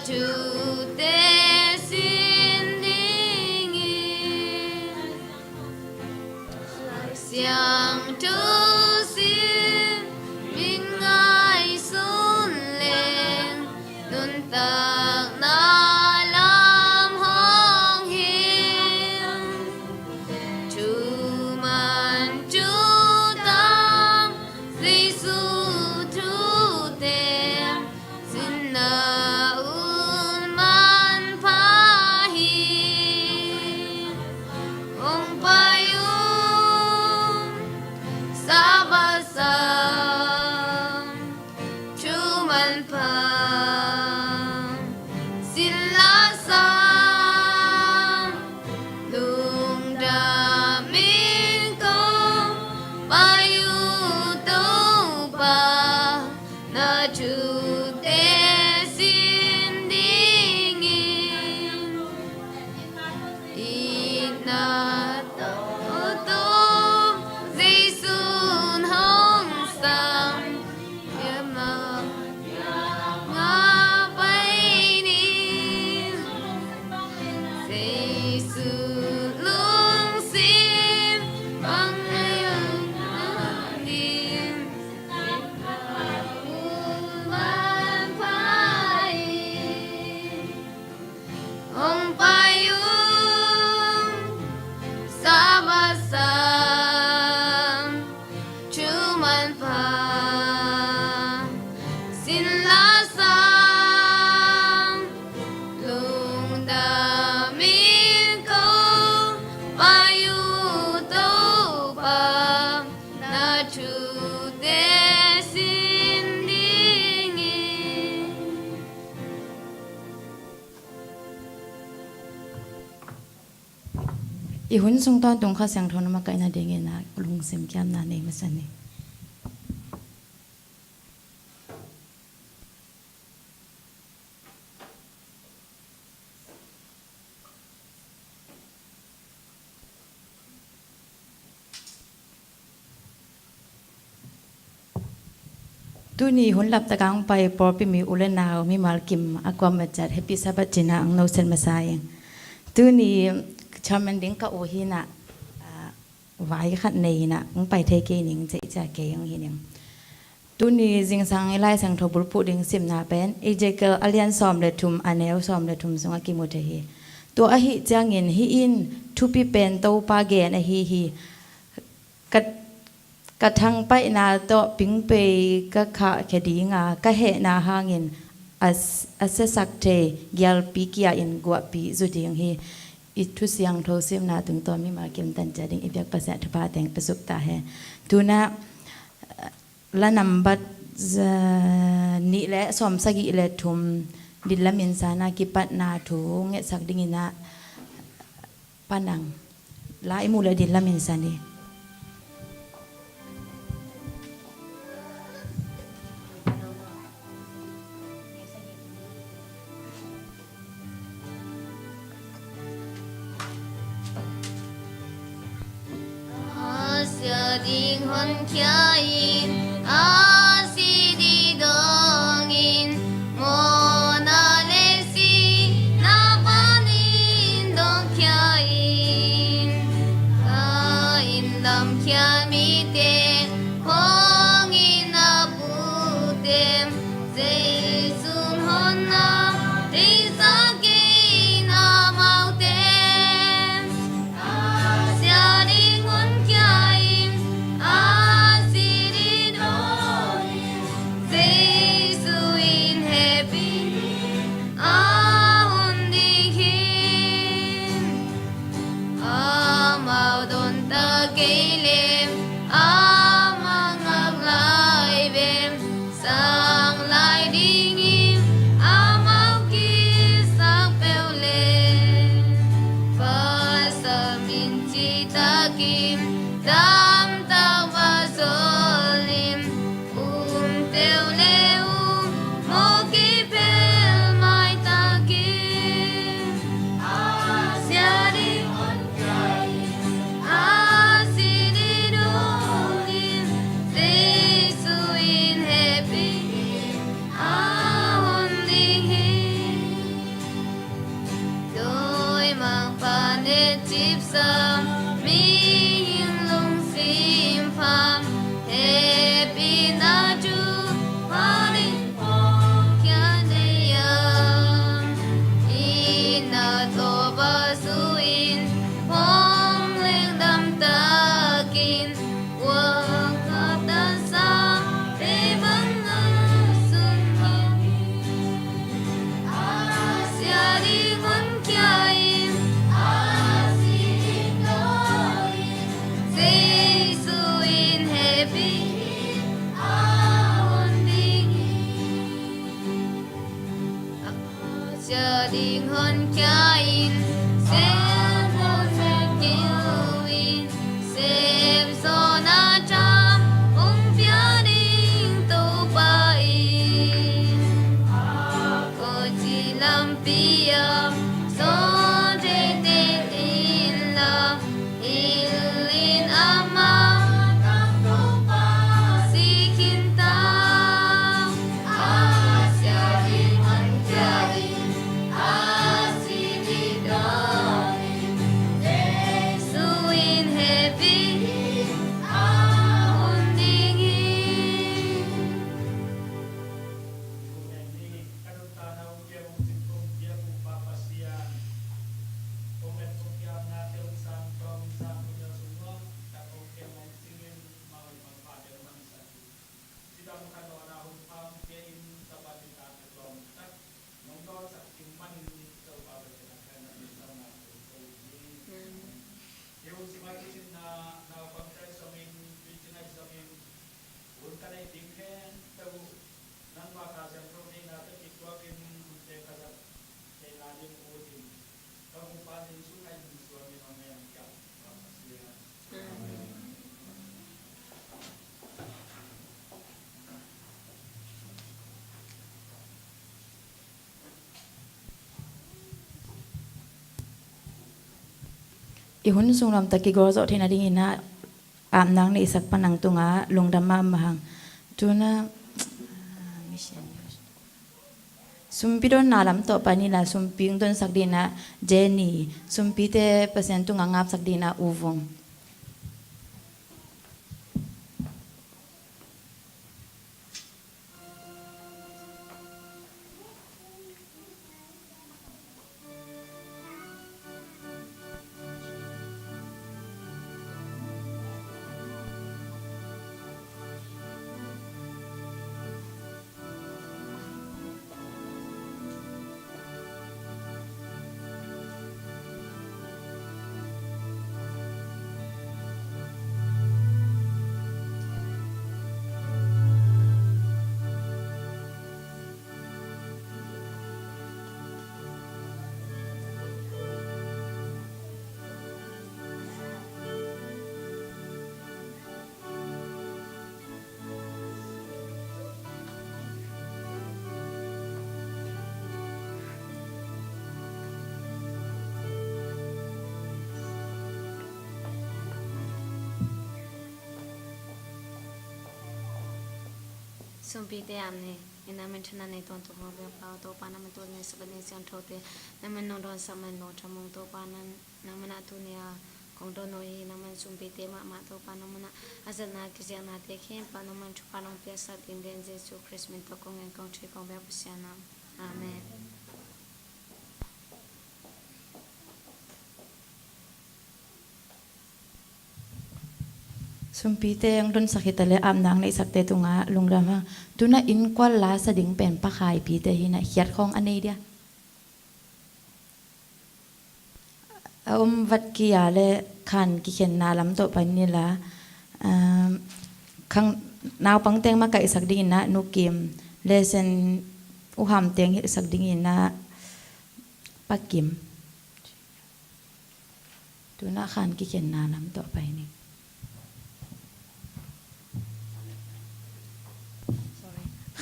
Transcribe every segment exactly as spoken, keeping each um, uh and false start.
thute sin dingin, Lai Siangtho sin mi ngaihsun leng, nuntakna lam hong hilh. Thuman thutak Jesu thute, sinna un manpha hi. Hong pai un, Sabbath sang, thu manpha, sin la sang, lungdam in kong pai uh Topa, na thute sin dingin. Itna tawh Jesu'n hong sam, amah kiangah pai ni. Jesu lungsim bang ngei nading, manpha hi. Hong pai un, Sabbath sang, thu manpha, sin la sang, lungdam in kong pai uh Topa, na thute sin dingin. I hun sung tawntung Kha Siangtho na makaihna dingin ah lungsim kiamna nei masa ni. Tuni hun laptak a hong pai pawlpi mi u le nau, mimal kim a kuamah ciat Happy Sabbath cih na hong noset masa ing. Tuni chairman ding ka u hi na, ah, vai khat nei na hong pai thei kei ning, cih ciat kei hong hi ning. Tuni zingsang i Lai Siangtho bulphuh ding simna pen Ezekiel a lian sawm le thum, a neu sawm le thum sungah kimu thei hi. Tua ahih ciangin hih in thupi pen Topa gen ahi hi. Ka, ka thangpaihna tawh pingpei ka khahkhia ding a, ka hehna hangin a, a siasak thei gialpi kia in guahpih zu ding hi. I thu siangtho simna tungtawn mimal kim tan ciat ding i biak Pasian thupha teng pia suk ta hen. Tu-in ah la nambat za-, nih le sawm sagih le thum, Dil Lam Inn San a kipatna thu ngetsak dingin ah Pa Nang, la i mu le Dil Lam Inn San hi. A sia ding honkhia in, a si ding dongin, mawhna le sihna panin dongkhia in. Ka inn lamkhia mite, hong inn a pute, Jesu'n honna theihsa kei in amaute. A sia ding honkhia in, a si ding dong Sia ding honkhia in, sem hon keu in, sem zawhna thupha hong pia ding Topa in. A koici lampi ah sawn teitei inla, hilh in ama tang Topa sih khin ta. A sia ding honkhia in, a sih ding danin, Jesu in hehpih in a hun ding hi. Cidam khanlawhna hun pha hong pia in, Sabbath ni tate lawmtak nong dawnsak ding manin Topa bek in a khan a ding samna ko ko hi. Amen. Hi hun sungah kisinna naupangte zongin, tuici nai zongin, hun ka neih ding khempeuh uh nangma Kha Siangtho deihna tawh kituakin hunte ka zat theihna ding ut in. I hun sung lamtak i gawh zawh theihna dingin ah apnang neihsak pa nang tungah lungdam mahmah hang. Tuna sumpi donna lam tawh pai ni la, sumpi hong donsak dingin ah Jenny, sumpite Pasian tungah ngapsak dingin ah U Vung. Sumpite apni. Nangman thunei tawntung hong pia pa Topa, nangman tuni Sabbath ni siangthote nangman nong dawnsak man lo thamung Topa, nang nangman a tuni a kong dawn uh hi. Nangman sumpite mahmah Topa, nangman a hazatna kiziaknate khempeuh nangman thupha nong piaksak ding den Jesu Khrist min tawh kong ngen kong thei kong biak Pasian aw. Amen. Sumpite hong donsak hi ta leh apnang neihsakte tungah lungdam hang. Tuna innkuan la sa ding pen pakhaipite hi na, khiat khawng a nei dia. A om vat kia le khan kikhenna lam tawh pai ni la, um, khang naupangteng makaihsak dingin ah Nu Kim, lesen uham teng hilhsak dingin ah Pa Kim. Tuna khan kikhenna lam tawh pai ni.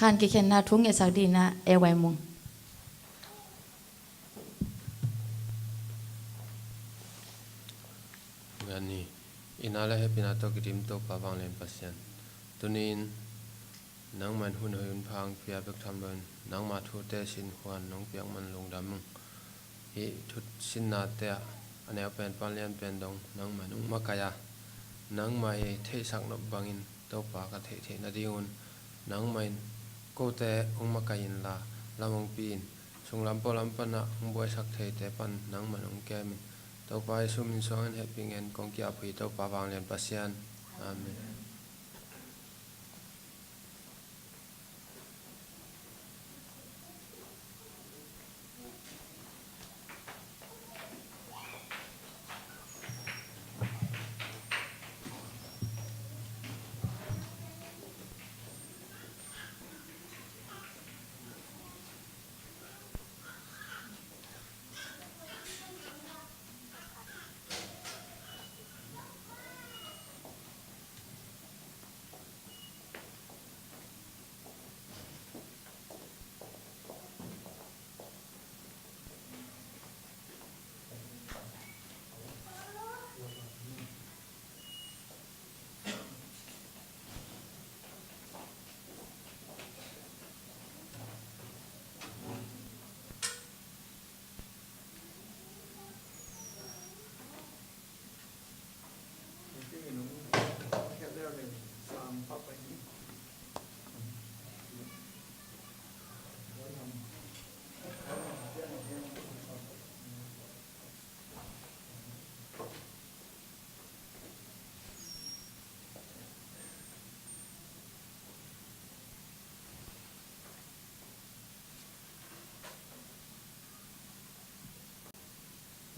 Khan kikhenna thu ngetsak dingin ah E Y Mung. Ngan ni, ina le hehpihna tawh kidim Topa vanglian Pasian. Tuni-in nangmah in hun hoih hun pha hong pia bek tham loin nangmah thute sinhuan nong piak man lungdam ung. Hih thu sinnate ah a neu pen pan lian pen dong nangmah in hong makaih a, nangmah i theihsak nop bangin Topa ka theih theih nadingun nangmah in kote hong makaih inla lam hong pi in. Sunglam pualam panah hong buaisak theite pan nangmah in hong kem in. Topa Jesu min suangin hehpih ngen kong ki-ap uh hi Topa vanglian Pasian. Amen.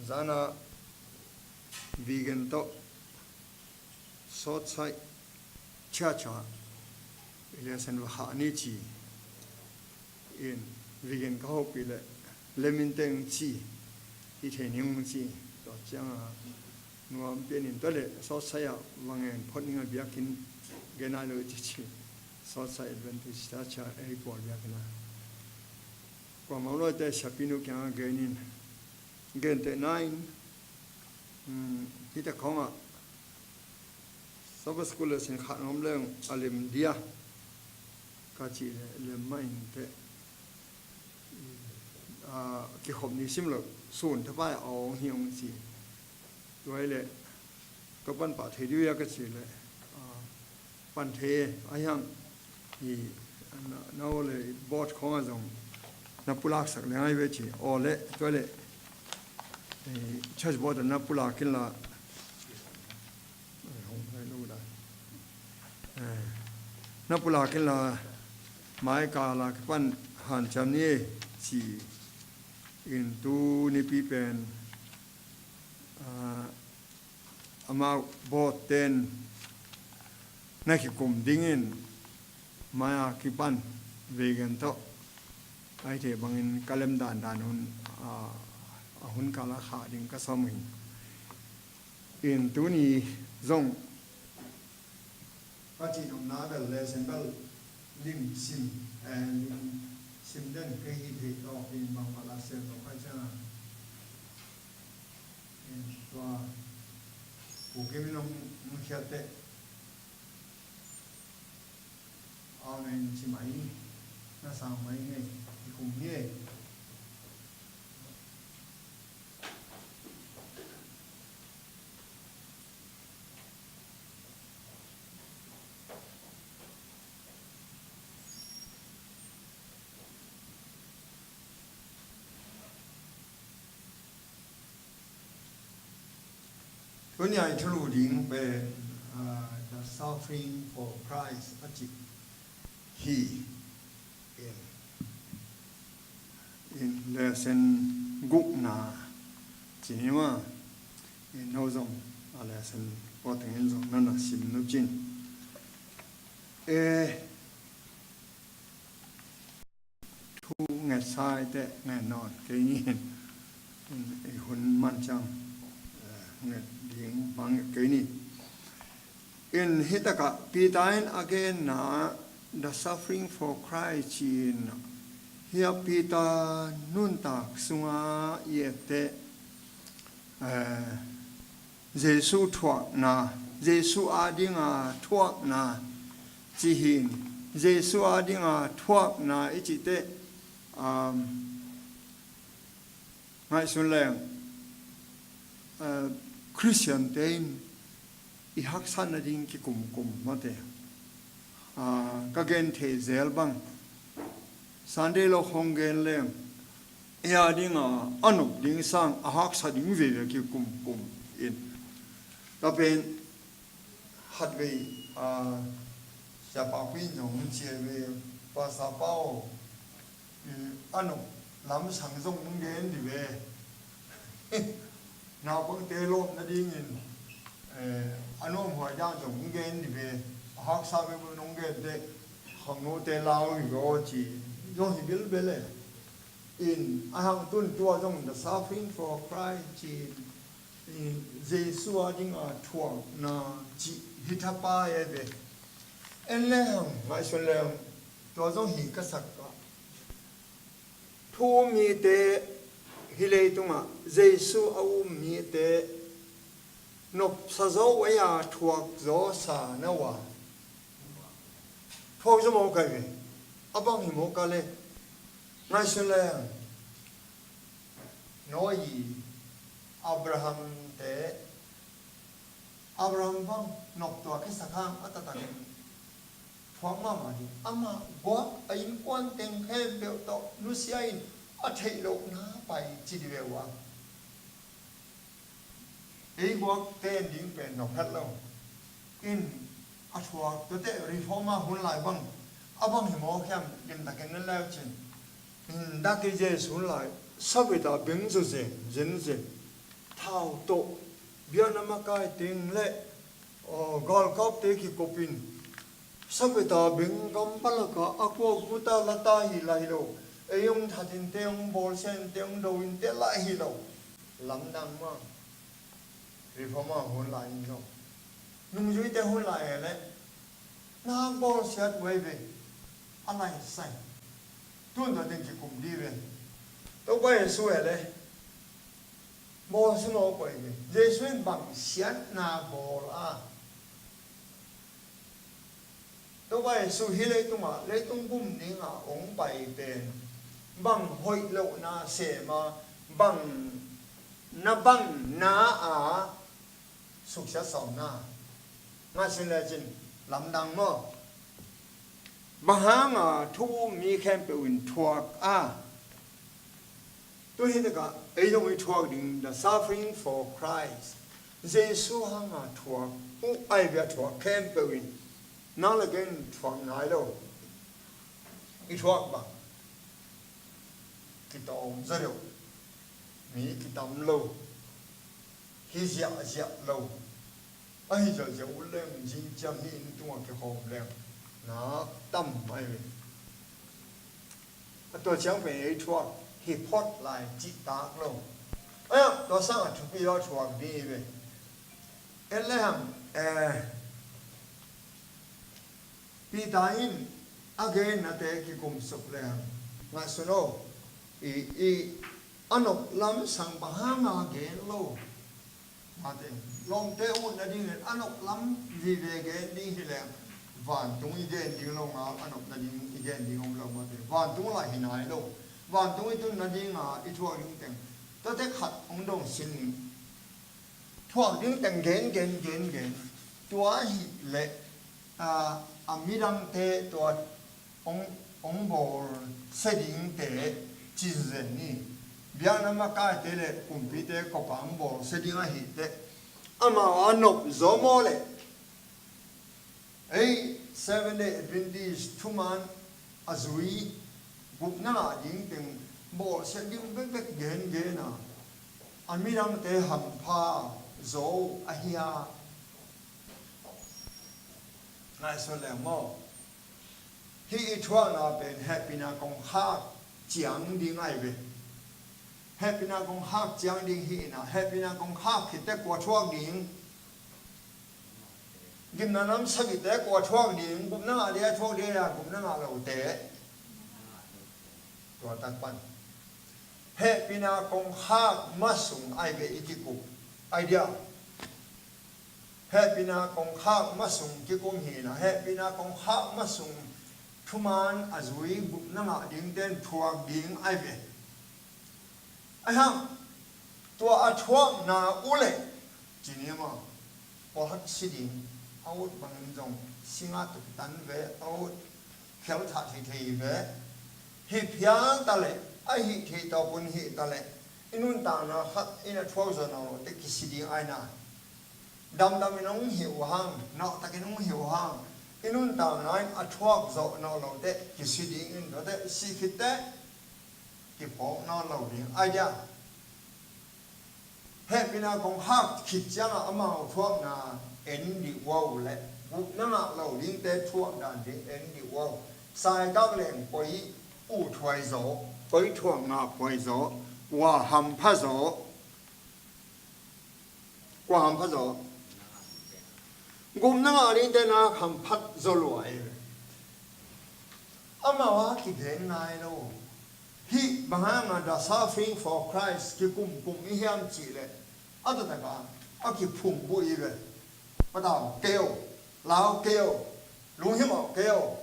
Zana Vigen tawh Sawtsaih Church ah i lesson va khah ni ci in, Vigen ka hopih leh lemin teng ci hi thei ning ci. Tua cianga nuam pianin tua leh Sawtsaih ah va ngen phot ning a biakinn gen nai lo i ci ci. Sawtsaih Adventist Church ah ei pawl biakinn ah kuamah lawite siapinu kiangah genin gentehna in, um, hita khawngah Sabbath school lesson khat nuam leng a lem dia ka cih leh lem mah inteh, a, kikhop ni sim loh sun thapai a awng hi hong ci. Tua hi leh tua pan pah thei dih uh hia ka cih leh, a, pan thei e, a hiang i na, na aw le board khawngah zong na pulaksak leng ahi ve ci. Aw le tua le, eh, church board na pulak inla, eh, hong hai lo da. Eh, na pulak inla mai kala kipan hanciam ni e ci in tu nipi pen, ah, amau board ten na kikum dingin mai-a kipan Vigen tawh ahi thei bangin ka lem dandan hun, a, a hun kala khah ding ka sawm hi. In tuni zong ka cih nopna bel lesson bel lim sim, eh, lim sim den kei hi thei tawk in bangmah la sem lo ka ciang a. Tua Pu Kim in hong, hong khiat teh. Amen ci mai, na sang mai ngei, i kum ngei. Tuni a i thulu ding pen, ah, The Suffering for Christ a cih hi. In, in lesson gukna ci ni maw. In no zong a lesson pua tengin zong na na sim nuam cin. Eh, thu ngetsa i teh nget nawn kei ni. In, i hun man ciang, eh, nget ding bang nget kei ni. In, hi takah Peter in a genna The Suffering for Christ ci-in, hi a Peter nuntak sunga i et teh, eh, Jesu thuakna, Jesu adinga thuakna ci hi in, Jesu adinga thuakna i cih teh, um, ngaihsun leng, eh, Khristian te in i haksat nading kikumkum mawte. Ah, ka gen thei zel bang, Sunday lo hong gen leng, ei a dinga a nop ding sang a haksa ding veve kikumkum in. Tua pen khatvei, ah, Sia Pau Pi in zong hong ci hi ve, Pastor Pau, mm, a nop lamsang zong hong gen dih ve. Naupangte lawp nadingin, eh, a nuamhuai dan zong hong gen dih ve. A haksa veve hong gen teh, khangnote lau hi ve aw ci zong hi bilbel e. In, a hang tun tua zong The Suffering for Christ ci, in, Jesu a dinga thuakna cih hi thapai e ve. En le hang, ngaihsun le hang, tua zong hi ka sak a. Thu um mite, hih leitungah Jesu a um mite nopsa zo ei a thuak zaw sa na uh a. Thuak zaw mawk a hi ve. A bang hi mawk a le. Ngaihsun le hang. Noah, Abraham te, Abraham bang nop tua khe sak hang a taktakin thuak mahmah ding. Amah guak a innkuan teng khempeuh tawh nusia in a theih lohna pai ci dih ve uh a. Ei guak ten ding pen nop het lo. In a thuak tuate reformer hun lai bang a bang hi mawk hiam, limtakin na leu cin. In dak i Jesu hun lai sabita beng zo zen zen zen. Thau tawh biakna makai teng le, aw, galkapte kikupin, sapeta bengkam palaka a kuak guta lata hi lai lo. Ei hong thatinte, hong bawlsiante, hong dointe lah hi lo. Lamdang mah. Reformer hun lai in lo. Nungzuite hun lai e le. Na bawlsiat uh ei ve. A lai sai. Tun tua teng kikum di ve. Topa Jesu e le. Bawlsia mawk uh ei ve. Jesu in bang siatna bawl a. Topa Jesu hih leitungah, leitung gum dingah hong pai pen bang hoih lohna sem a, bang na bang na a suksiat sawmna ngaihsun lecin lamdang maw? Bang hanga thu um mi khempeuh in thuak a, tu hi takah ei zong i thuak ding, the suffering for Christ. Jesu hanga thuak uh ai bia thuak khempeuh in nang le kei in thuak nai lo. I thuak bang kitawm zaw deuh, mi kitam lo, hi ziahziah lo. Ahi ziahziah uh leng zingciang hih inn tungah kikhawm leng nak tam mai ve. A tua ciang pen ei thuak hi phot lai cihtak lo. Aia tua sangah thupi lo thuak ding hi ve. En le hang, eh, Peter in a gennate kikumsuk le hang ngaihsun o. I, i a nop lam sang bang hanga gen lo. Mate, lawmte utna ding in a nop lam vive gen ding hi leng vantung i gen ding lo ngal, a nopna ding i gen ding om lo mate. Vantung lah hi nai lo. Vantung i tunna dinga i thuak ding teng tuate khat hong dong sin ning. Thuak ding teng gen gen gen gen. Tua ahih leh, a, a midangte tua hong, hong bawlsia dingte cin zen ni. Biakna makaite le kumpite kop a hong bawlsia ding ahih teh amau a nop zaw maw leh. Ei Seventh Day Adventist thuman a zui gupna ngah ding teng bawlsia ding bekbek gengen a, a midangte hampha zaw ahi a. Ngaihsun leng maw? Hih i thuakna pen hehpihna kongkhak ciang ding ahi ve. Hehpihna kongkhak ciang ding hi inah, hehpihna kongkhak khit teh kua thuak ding? Gimna nam sagihte kua thuak ding? Gupna ngah dia thuak dia, gupna ngah lote. Tua tak pan hehpihna kongkhak masung ahi ve i kikup ahi dia. Hehpihna kongkhak masung kikum hi inah, hehpihna kongkhak masung thuman a zui gupna ngah dingte in thuak ding ahi ve. Ahi hang tua a thuakna uh leh ci ni maw, pawlkhat si ding, a ut bangin zong singa tuk tan ve, a ut khelthah thei thei ve. Hi phial ta leh, a hih thei tawpun hih ta leh, i nuntakna khat in a thuak zawh nawn lote kisi ding ahi na. Damdamin hong hi uh hang, nauhtakin hong hi uh hang, i nuntakna in a thuak zawh nawn lote kisi dingin tuate si khit teh kiphawk nawn lo ding ahi dia. Hehpihna kongkhak khit ciangah amau thuakna en dih uh leh gupna ngah lo dingte thuak dan ding en dih uh. Saikak leng koi uh thuai zaw, koi thuak ngah phuai zaw, kua hampha zaw. Kua hampha zaw? Gupna ngah dingte na hamphat zaw lua hi. Amau a kigen ngai lo. Hih bang hanga the suffering for Christ kikumkum i hiam cih leh a taktak a a kiphungvuh hi ve. Patau kei o, lau kei o, lunghimawh kei o,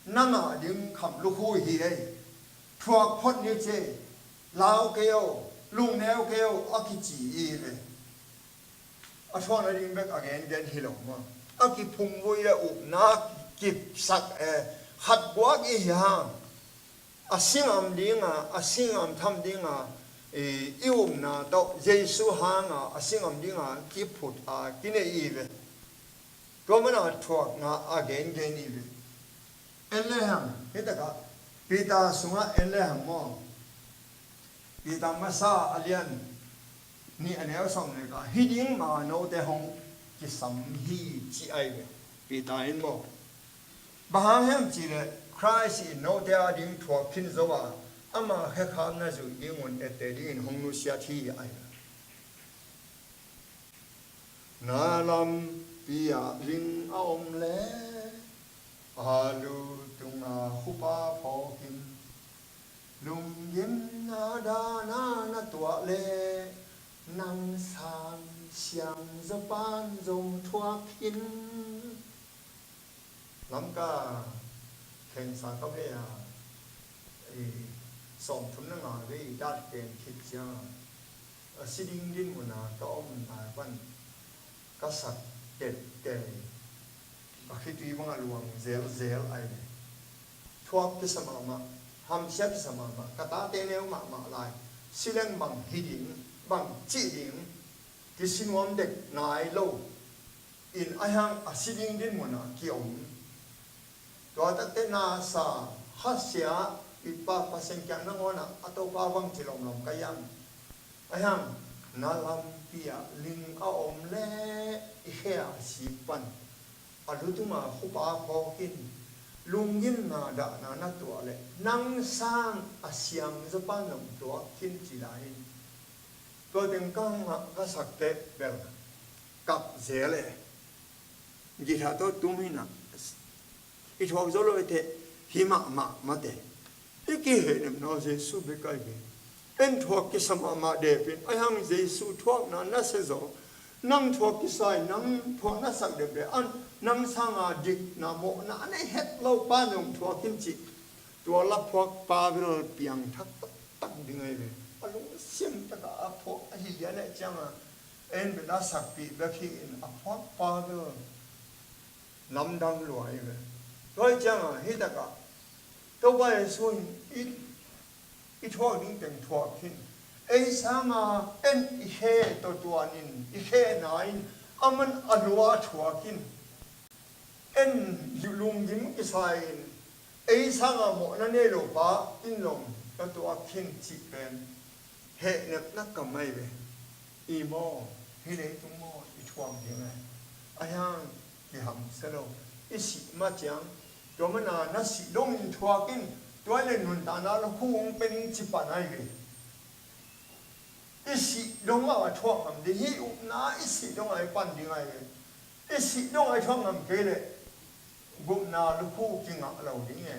na ngah ding kham lukhu hi ei. Thuak phot ni ci ei. Lau kei o, lungneu kei o a kici hi ve. A thuakna ding bek a gengen hi lo maw? A kiphungvuh le upna kipsak e, khat guak i hi hang. A singam dinga, a singam tham dinga, i, i upna tawh Jesu hanga a singam dinga kiphut a kinei i ve. Tua mana thuakna a gengen i ve. En le hang, hi takah Peter sungah en le hang maw? Peter masa a lian nih a neu sawm le kua, hih ding mah note hong kisam hi ci ahi ve. Peter in maw, bang hang hiam cih leh Khrih in note a ding thuak khin zo a, ama khekhapna zuih ding un etteh dingin hong nusiat hi ahi ve. Na lampi ah ling a om le, a lu tungah khup a phawkin, lunggimna dahna na tuah le, nang sang siangzaw pan zong thuak khin. Lamka khengsa ka vei a, i, sawmthum na nga vei i dat ken khit ciang a, a si ding dinmun a ka om nai pan ka sak tette, a khitui bang a luang zelzel ahi ve. Thuak kisa mahmah, hamsia kisa mahmah, ka tate neu mahmah lai, si leng bang hi ding, bang cih ding, kisi nuam dek nai lo in, ahi hang a si ding dinmun ah ki-om. Tua takte na sa, khasia, i Pa, Pasian kiang nangawn ah a Topa bang ci lomlom ka hiam? Ahi hang na lampi ah ling a om le, i khe a sik pan, a lu tungah khup a phawkin, lunggimna dahna na tuah le, nang sang a siangzaw pan zong thuak khin ci lai in. Tua teng ka hong ah ka sak teh bel kap zel e. Guitar tawh tum hi na, i thuak zo lo i teh, hi mahmah mate. I kihehnemna Jesu bek ahi ve. En thuak kisa mahmah dep in, ahi hang Jesu thuakna na sia zaw. Nang thuak kisa in, nang thuak na sak dep le, an nang sanga dikna mawhna a nei het lo pa nong thuak in cih, tua la phuak pa bel piangthak taktak ding ahi ve. A lungsim takah a phuak a hi lian eh ciangah, en bel a sakpih bek hi in a phuak pa bel lamdang lua ahi ve. Tua hi ciangah hih takah Topa Jesu in i, i thuak ding teng thuak khin. Ei sanga en i khe tawh tuanin, i khe na in, aman a lua thuak in. En lunggim kisa in, ei sanga mawhna nei lo pa in zong ka tuak khin cih pen hehnepna kam ahi ve. I maw, hih leitung maw i thuak ding e. Ahi hang kihamsia lo. I sih ma ciang, tua mana na sih dongin thuak in, tua le nuntakna lo khu hong pe ning ci pan ahi ve. I sih dong a thuak ngam ding, hih upna i sih dong a i pan ding ahi ve. I sih dong a i thuak ngam kei leh gupna lukhu kingah lo ding e.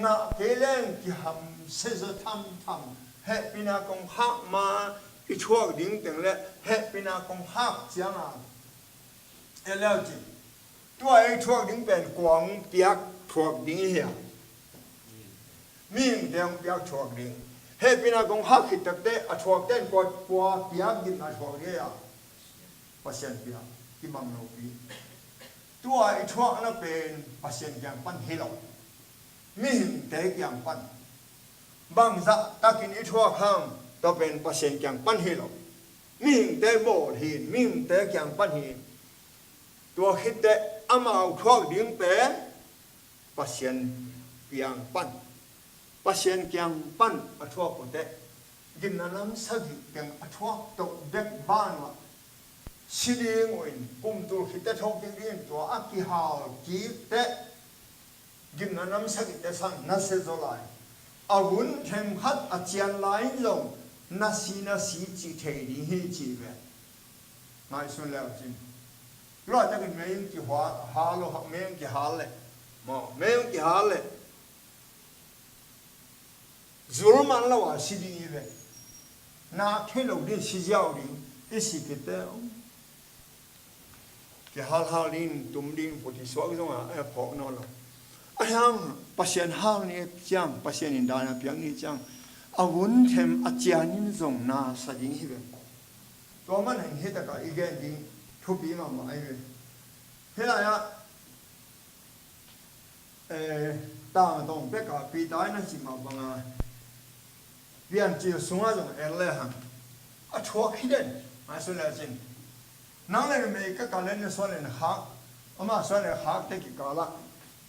Ngah kei leng kihamsia zaw thamtham. Hehpihna kong khak ma i thuak ding teng le hehpihna kong khak cianga, e leu ci. Tua ei thuak ding pen kua hong piak thuak ding i hia? Mihingte hong piak thuak ding. Hehpihna kong khak khit takte a thuakte in kua, kua piak ding a thuak ding a? Pasian piak, kibang lopi. Tua i thuakna pen Pasian kiang pan hi lo. Mihingte kiang pan. Bangzah takin i thuak hang, tua pen Pasian kiang pan hi lo. Mihingte bawl hi, mihingte kiang pan hi. Tua khitteh amau thuak ding pen Pasian kiang pan. Pasian kiang pan a thuak uh teh, gimna nam sagih teng a thuak toh bek ban uh ah si ding uh in, kum tul khitteh thawk ding dingin tua a kihal kik teh, gimna nam sagihte sang na sia zaw lai. A vun themkhat a cian lai in zong na si, na si cih thei ding hi ci ve. Ngaihsun leu cin. Luaitakin mei in kihal, hal lo, mei in kihal leh, maw, mei in kihal leh zul man lo a si ding hi ve. Na thei lo ding, si ziau ding. I si khit teh, kihalhal ding, tum ding, puthi suak zongah a phawk nawn lo. Ahi hang Pasian hal ni ciang, Pasian in dahna piak ni ciang, a vun them a cian in zong na sa ding hi ve. Tua man heng hi takah i gen ding thupi mahmah ahi ve. Hih lai-ah, eh, tangtawng pekah Peter in a cih mah banga, piancil sungah zong en lehang a thuak hi den. Ngaihsun lecin, nang le numei ka kah le na suan le na khak, amah suan le khakte kikalah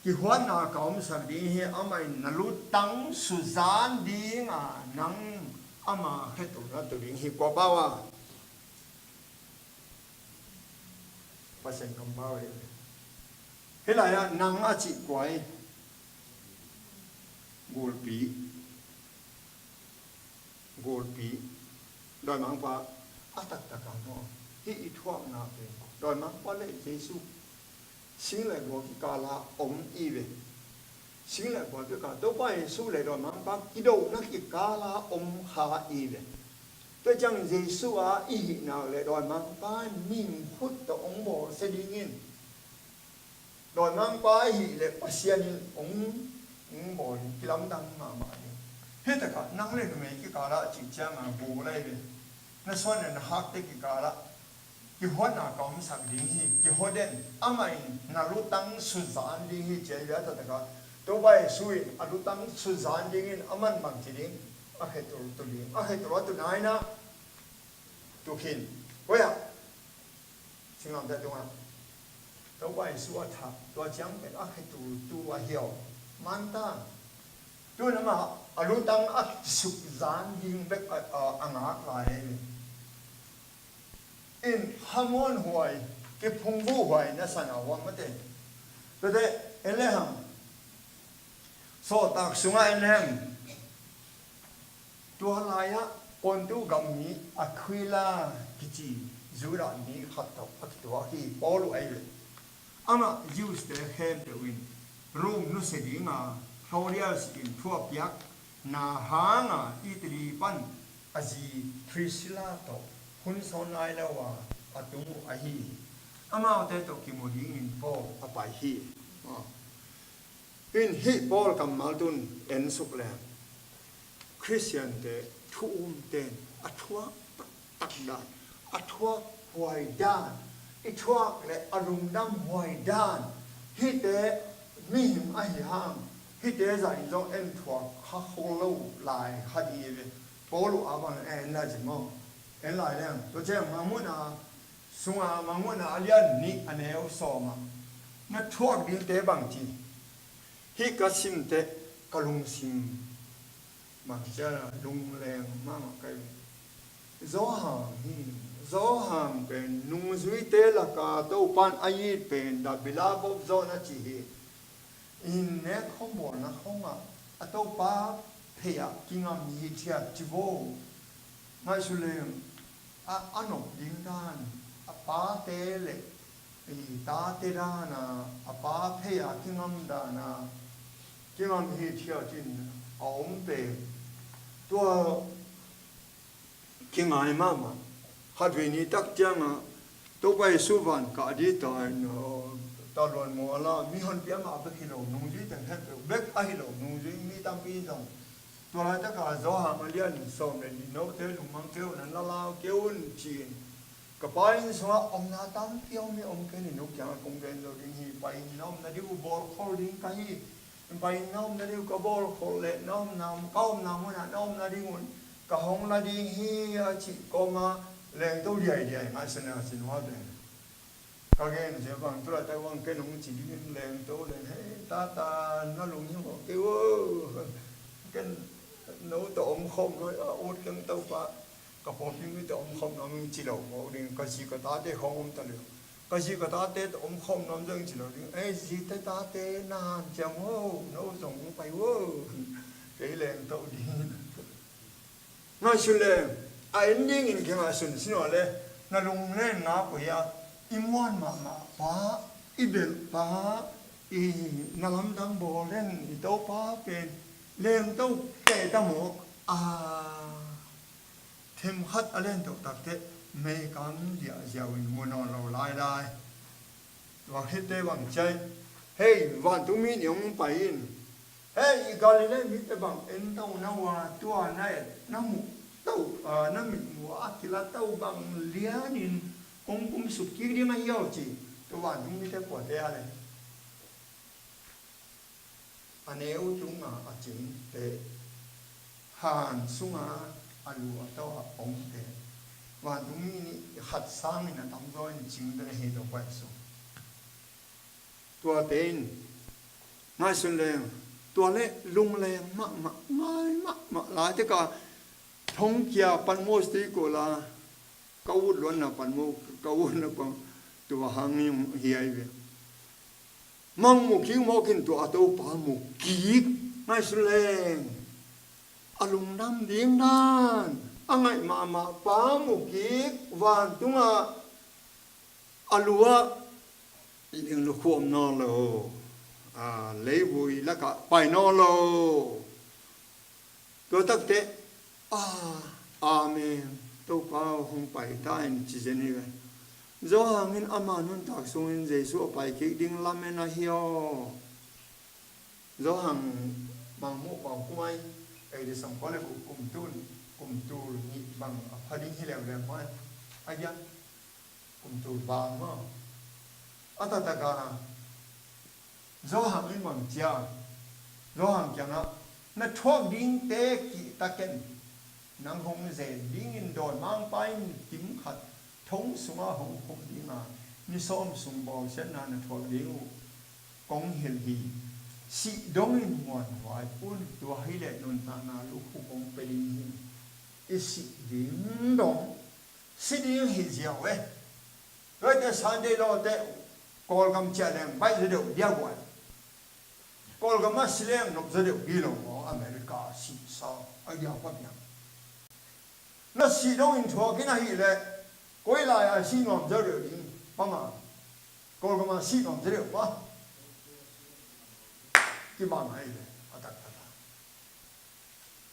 kihuatna ka omsak ding hi. Amah in na luttang suzan dinga nang ama khetul na tu ding hi. Kua pau a? Pasian kampau hi. Hih lai-ah nang a cih kua hi? Gulpi. Gulpi. Dawimangpa a taktak a maw? Hih i thuakna pen dawimangpa le Jesu sing le gua kikala om hi ve. Sing le gua kikala, Topa Jesu le dawimangpa kidohna kikala om kha hi ve. Tua ciang Jesu a i hihna le dawimangpa in mihing khut tawh hong bawlsia dingin, dawimangpa i hih le Pasian in hong, hong bawl in kilamdang mahmah ding. Hih takah nang le numei kikala cih cianga gul lai ve. Na suan le na hakte kikala kihuatna ka omsak ding hi, kihuat den. Amah in na lutang suzan ding hi, ci a hi ve. A taktakah Topa Jesu in a lutang suzan dingin aman bang ci ding? A khetul tu ding. A khetul a tu nai-in ah, tu khin. Koi ah? Singlamteh tungah Topa Jesu a thah, tua ciang pen a khetul tu a hiau. Manta. Tu in amah a lutang a kisukzan ding bek a, a, a ngak lai hi. In khamuanhuai, kiphungvuhhuai na san a huam mate. Tuate en le hang. Sawltak sungah en le hang. Tua lai-ah Pontu gammi Aquila kici Judah mi khat tawh a kituak hi. Paul uh ahi ve. Amah Jews-te khempeuh in Rome nusia dinga Claudius in thu a piakna hanga Italy pan a zi Priscilla tawh hun sawn nai lo a, a tung uh ahi hi. Amaute tawh kimu dingin Paul a pai hi. In hih Paul kammal tun en suk leng, Khristiante thu umte in a thuak taktak dan, a thuak huai dan, i thuak le a lungdam huai dan, hihte mihing ahi hang, hihte zah in zong en thuak kha khol lo lai kha ding hi ve. Paul uh a bang en lai cin maw? En lai leng, tua ciang Mangmuhna sunga, Mangmuhna a lian nih a neu sawmah na thuak dingte bang ci? Hih ka simte ka lungsim bang ci a, lungleng mahmah ka hi. Johan hi, Johan pen nungzuite laka Topan a it pen the beloved of John a ci hi. In nek khawng bawlna khawngah a Topa phei-ah kingam hithiat ci vo. Ngaihsun leng, a, a nop ding dan, a pate le i tate dana, a pa phei-a kingam dana, kingam hithiat in a om pen. Tua kingai mahmah. Khatvei ni tak cianga Topa Jesu van kah ding ta in, uh, taluan muala, mihonpi amah bek hi lo, nungzui teng khempeuh bek ahi lo, nungzui mi tampi zong. Tua laitaka Johan a lian sawm le nih, note lungmang kei un, na lalau kei un ci-in. Ka Pa inn sungah omna tampi om hi, om kei ni, no kiangah kong gen zo ding hi. Pai-in na omna ding uh bawlkhol ding ka hi. Pai-in na omna ding uh ka bawlkhol le, na omna, ka omna munah na omna ding un ka hong la ding hi, a cih kawma lengto diaidiai ngaihsun leng a cin huat leng. Ka gen sia bang, tu laitak bang ken hong ci dingin lengto leng, hei tata, na lunghimawh kei o. Ken no tawh omkhawm nuam, a ut keng Topa. Ka pawlpi mite omkhawm nuam ing ci lo mawk ding, ka zi ka tate khawng om ta lo. Ka zi ka tate tawh omkhawm nuam zong ci lo ding. Ei, zite tate na hanciam o, no zong pai o. Kei lengto ding. Ngaihsun le, a en dingin kingaihsun sin aw le, na lunglen ngak uh hia, i muan mahmah pa, i belh pa, i na lamdang bawl den i Topa pen lengto teh ta mawk a. Themkhat a lento takteh meikang ziahziah in mu nawn lo lailai. Tua khit teh bang ci hiam, hei, vantungmi nih hong pai in. Hei, Galilee mite bang, en to na uh a, tua na et, na muh to, ah, na mit muh a kila to bang lianin hong kumsuk kik ding ahi aw ci. Tua vantungmite puate a le. A neu tunga a cingte, han sunga a lu a tawh a omte, vantungmi nih khat sangin a tamzaw in cingte na hi lo pai sung. Tuate in ngaihsun leng, tua le lungleng mahmah, ngai mahmah lai teka thongkia panmuh siti kola, ka ut luanna panmuh, ka utna pang, Tua hang hi ahi ve. Mang mu kik mawk in tua a Topa mu kik ngaihsun leng a lungdam ding dan a ngaih mahmah pa mu kik vantungah a luah linglukhua om nawn lo, a leivui lakah pai nawn lo. Tua takteh, a, amen, Topa aw hong pai ta in ci zen hi ve. Johan in ama nuntak sungin Jesu a pai kik ding lamen ahi aw. Johan bang muh bang kumai, ei di sangkua le kum tul, kum tul nih bang a pha ding hi leuleu mai. A giat kum tul bang maw. A taktak a Johan in bang cia, Johan kiangah na thuak dingte kihta ken, nang hong zen dingin dawi mangpa in kim khat thong sungah hong khum dinga ni sawm sung bawlsiatna na thuak ding uh kong hilh hi. Sih dongin muanhuai un, tua hileh nuntakna lukhu kong pia ding hi. I sih ding dong, sih ding hi ziau e. Tuate Sunday lawte Kawlgam ciah leng baih zaw deuh diabuai. Kawlgam a si leng nop zaw deuh dilo maw, America a sihsa a diak pa piang. Na sih dongin thuak in ahih leh koi lai-a sih nuam zaw deuh ding pama. Kawlgam a sih nuam zaw deuh pa. Kibang ahih leh a taktak a.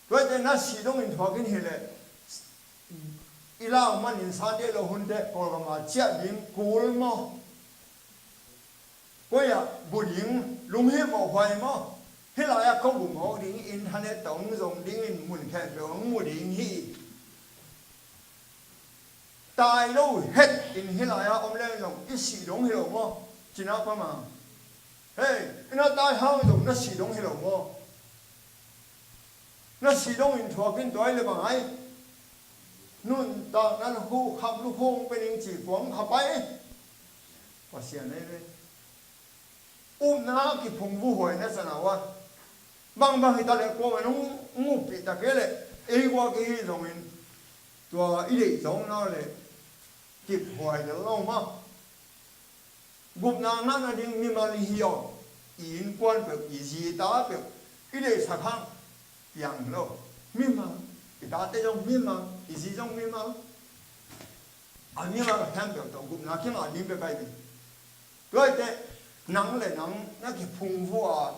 Tuate na sih dongin thuak in hileh i lau manin Sunday lo hunte Kawlgam a ciah ding kul maw? Koi-ah bu ding lunghimawh huai maw? Hih lai-ah ko bu mawk ding, internet tawh hong zong dingin mun khempeuh hong mu ding hi. Tai lo het in hih lai-ah om leng zong i sih dong hi lo maw? Cina pama. Hei, i na tai hang zong na sih dong hi lo maw? Na sih dongin thuak in tua hi le bang ai. Nuntakna lukhu kham lukhu hong pia ding ci kuang kha pai. Pasian ahi ve. Upna a kiphungvuh huai na sana uh a, bangbang hita leh kuamah nong upih ta kei leh ei guak i hi zongin tua i deih zong na leh kiphuai lel lo maw? Gupna ngahna ding mimal i hi aw. I innkuan peuh, i zi i ta peuh i deihsak hang piang lo. Mimal, i tate zong mimal, i zi zong mimal. A mimal khempeuh tawh gupna kingah ding bek ahi ve. Tuaite nang le nang na kiphungvuh a,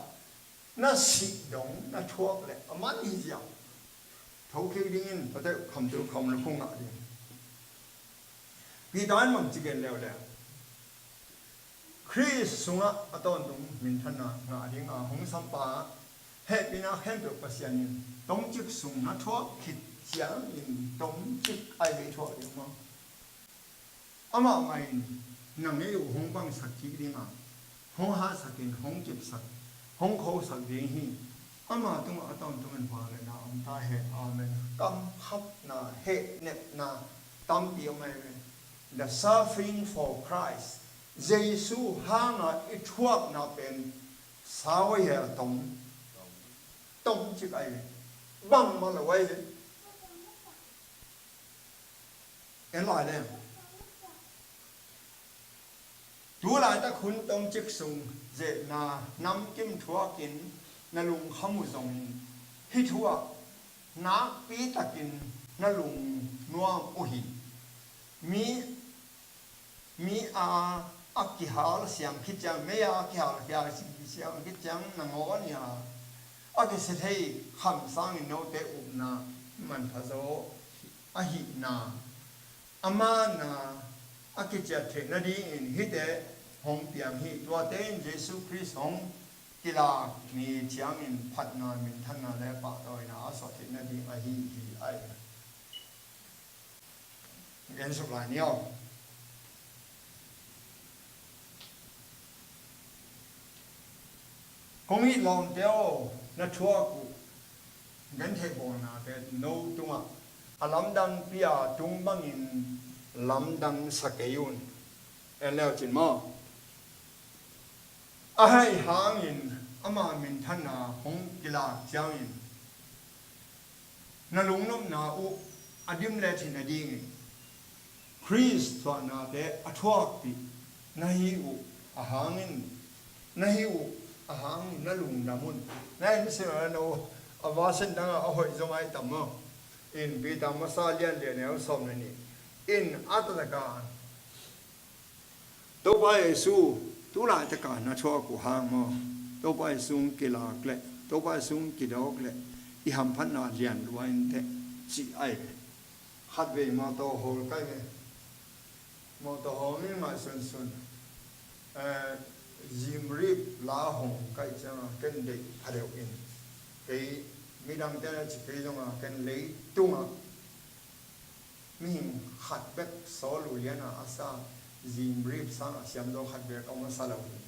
na sih dong na thuak le a man hi ziau. Thokik dingin tate khamtul kham le khung ngah ding. Peter in bang ci gen leuleu. Khrist sungah a tawntung minthanna ngah dinga hong sampa hehpihna khempeuh Pasian in tomcik sung na thuak khit ciangin tomcik ahi ve i thuak ding maw? Amah mah in nang ei uh hong bangsak kik dinga, hong hahsakin, hong kipsak, hong khosak ding hi. Ama tungah a tawntung in vangliatna om ta hen. Amen. Kamkhapna, hehnepna tampi om ahi ve. The suffering for Christ. Jesu hanga i thuakna pen sau ahi a tom, tomcik ahi ve. Bangmah lo ahi ve. En lai leng. Tu laitak hun tomcik sung zehna namkim thuakin na lungkham uh zongin hih thu ah nakpi takin na lungnuam uh hi. Mi, mi a, a kihal siang khit ciang, mei a kihal, kihal siang khit ciang nangawn a, a kisia thei kham sangin note upna manpha zaw ahihna, a manna a kiciat theih nadingin hihte hong piang hi. Tuate in Jesu Khrist hong kilak ni ciangin phatna, minthanna le pahtawina a suah theih nading ahi hi. Ai, gen suk lai ni aw. Kong it lawmte aw, na thuak uh gentheih bawlnate no tungah a lamdangpi a tung bangin lamdang sa kei un. En leucin maw? A haih hangin ama minthanna hong kilak ciangin na lungnopna uh a dim le thih nadingin Khrist thuaknate a thuakpih Na hih uh a hangin, na hih uh a hangin na lungdam un. Na in sim a no a vasen dang a hoih zong ai tam maw? In Peter masa lian lian neu sawm le nih in a taktak a Topa Jesu tu laitaka na thuak uh hang maw? Topa Jesu kilak le Topa Jesu kidawk le i hamphatna lian lua in teh ci ai ve. Khatvei mawtaw hawl kai ve. Mawtaw hawl in ngaihsunsun. Eh, zimrip la hong kai cianga ken deih phadeuh in kei midangte na ci kei zonga ken leitungah mihing khat bek sawl uh liana a sa zimrip sanga siam dawh khat bek a om a sa lo hi.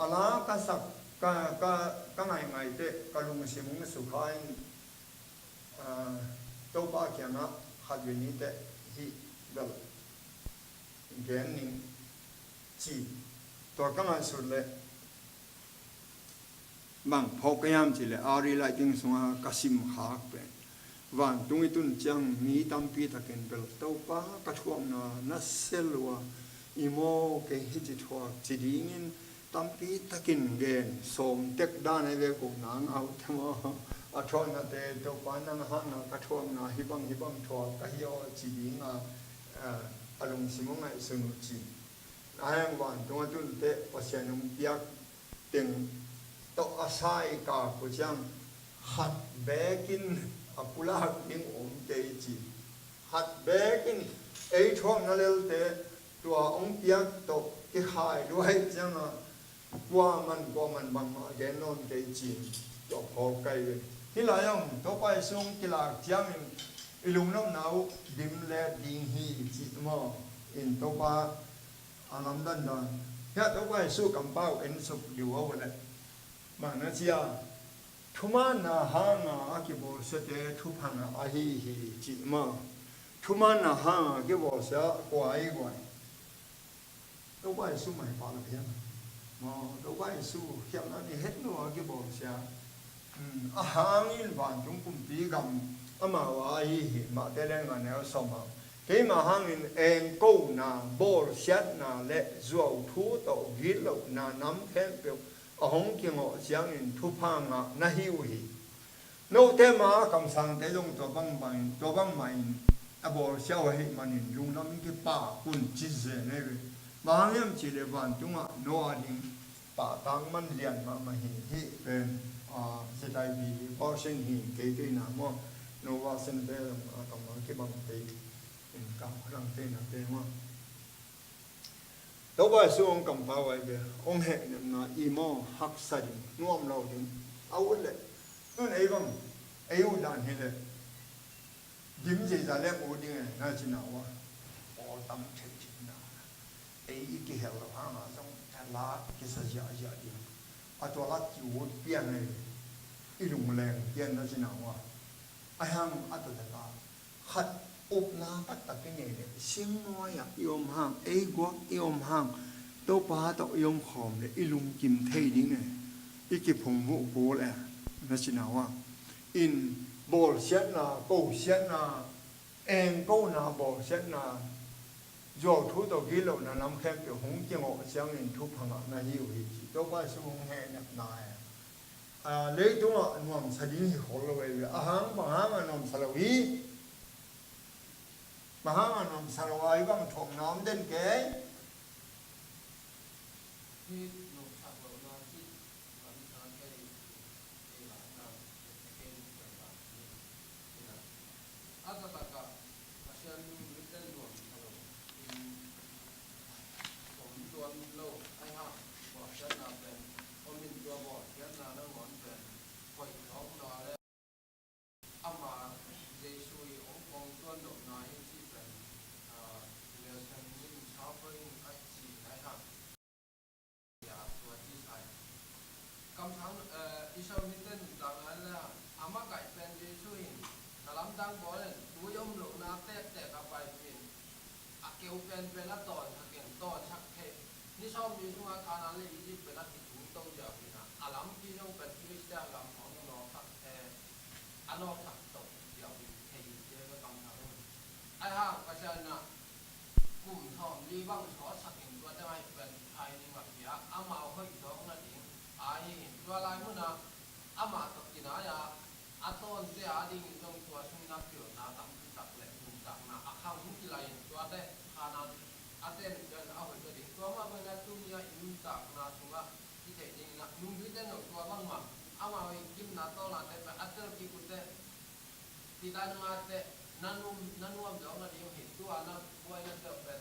A la ka sak ka, ka, ka ngaingai teh ka lungsim hong sukha in, ah, Topa kiangah khat ve ni teh hih bel gen ning ci. Tua ka ngaihsut leh bang phawk ka hiam cih leh ari lai ding sunga ka sim khak pen vantung i tun ciang mi tampi takin bel Topa ka thuakna na sia lua i maw kei hih ci thuak ci dingin tampi takin gen sawm tek dan ai ve kong nang au te maw? A thuaknate Topa nang hahna ka thuakna hih bang hih bang thuak ka hi aw ci dinga, eh, a lungsim aw ngaihsun uh ci. A heng vantung a tun teh Pasian hong piak teng tawh a sa i kak uh ciang khat bekin a pulak ding om kei ci. Khat bekin ei thuakna lelte tua hong piak tawh kikhai luai cianga kuaman kuaman bangmah gen nawn kei ci. Tua phawk kai ve. Hih lai ah Topa Jesu hong kilak ciangin i lungnopna uh dim let ding hi ci maw? In Topa a lamdandan. Hiah Topa Jesu kampau en suk diu a uh leh bang na ci a, thumaanna hanga a kibawlsiate thupha ngah ahi hi ci maw? Thumaanna hanga a kibawlsia kua ahi guai? Topa Jesu mai pah lo hiam? Maw, Topa Jesu khialhna ni het lo a kibawlsia. Hmm, a hangin vantung kumpi gam amau a ahi hi. Mate lian nga neu sawm ah keima hangin engkona, bawlsiatna le zuauthu tawh gitlohna nam khempeuh a hong kingawh ciangin thupha ngah na hi uh hi. Note ma a kamsangte zong tua bang bangin, tua bang mahin a bawlsia uh ahih manin lungdam in kipak un ci zen ei ve. Bang hang hiam cih leh vantungah Noah ding pahtak man lian mahmah hi. Hih pen, ah, Z I V version hi kei teina maw? No version pen, ah, kammal kibang kei in ka khudang teina te maw? Topa Jesu hong kampau ai ve, hong hehnepna i maw haksa ding, nuam lo ding. A ut leh nun ei bang ei uh dan hileh dim zeizah lem ut ding e na cina uh a, pawl tam thei cina ei i kihel lo hanga zong la kisa ziahziah ding. A tua la ki-ut pian e, i lungleng pian na cina uh a, a hang a taktak a khat upna taktak i nei leh singnuai ah i om hang, ei guak i om hang, Topa tawh i om khawm leh i lungkim thei ding e, i kiphungvuh kul e na cina uh a. In bawlsiatna, kosiatna, engkona, bawlsiatna, zuauthu tawh gitlohna nam khempeuh hong kingawh ciangin thupha ngah na hi uh hi ci. Topa Jesu hong hehnepna e. A, leitungah nuamsa ding hi khol lo ei ve. A hang bang hangah nuamsa lo hi? Bang hangah nuamsa lo a i bang thuakna om den kei? Hih nuamsa lohna cih lamsang ei, ei lakna, ei nuamsa lohna cih, ei lakna. A taktak ah Pasian mite nuamsa lo in om tuan lo, ahi hang bawlsiatna pen om in tua bawlsiatna nangawn pen hoih zawkna le ama Jesu i hong pong tuan lohna hi cih pen, ah, lesson in suffering a ci ahi hang. Kamsang, eh, Israel mite nuntakna le a makaih pen Jesu in na lamdang bawl in tui om lohna tektek a paipih in a keu penpen a tawnsak in, tawnsak thei. Ni sawm ni sungah Kanaan le Egypt pen a kitungto ziau in a, a lampi zong pen Filistia lam khawng a nawksak, eh, a nawksak to ziau in thei in cia ka kamsang in. Ahi hang Pasian in a kum sawmli bang sawtsak in tua teng ahi Hih lai nungak teh na nuam, na nuam zawk nading hi. Tua na buaina teuh pen,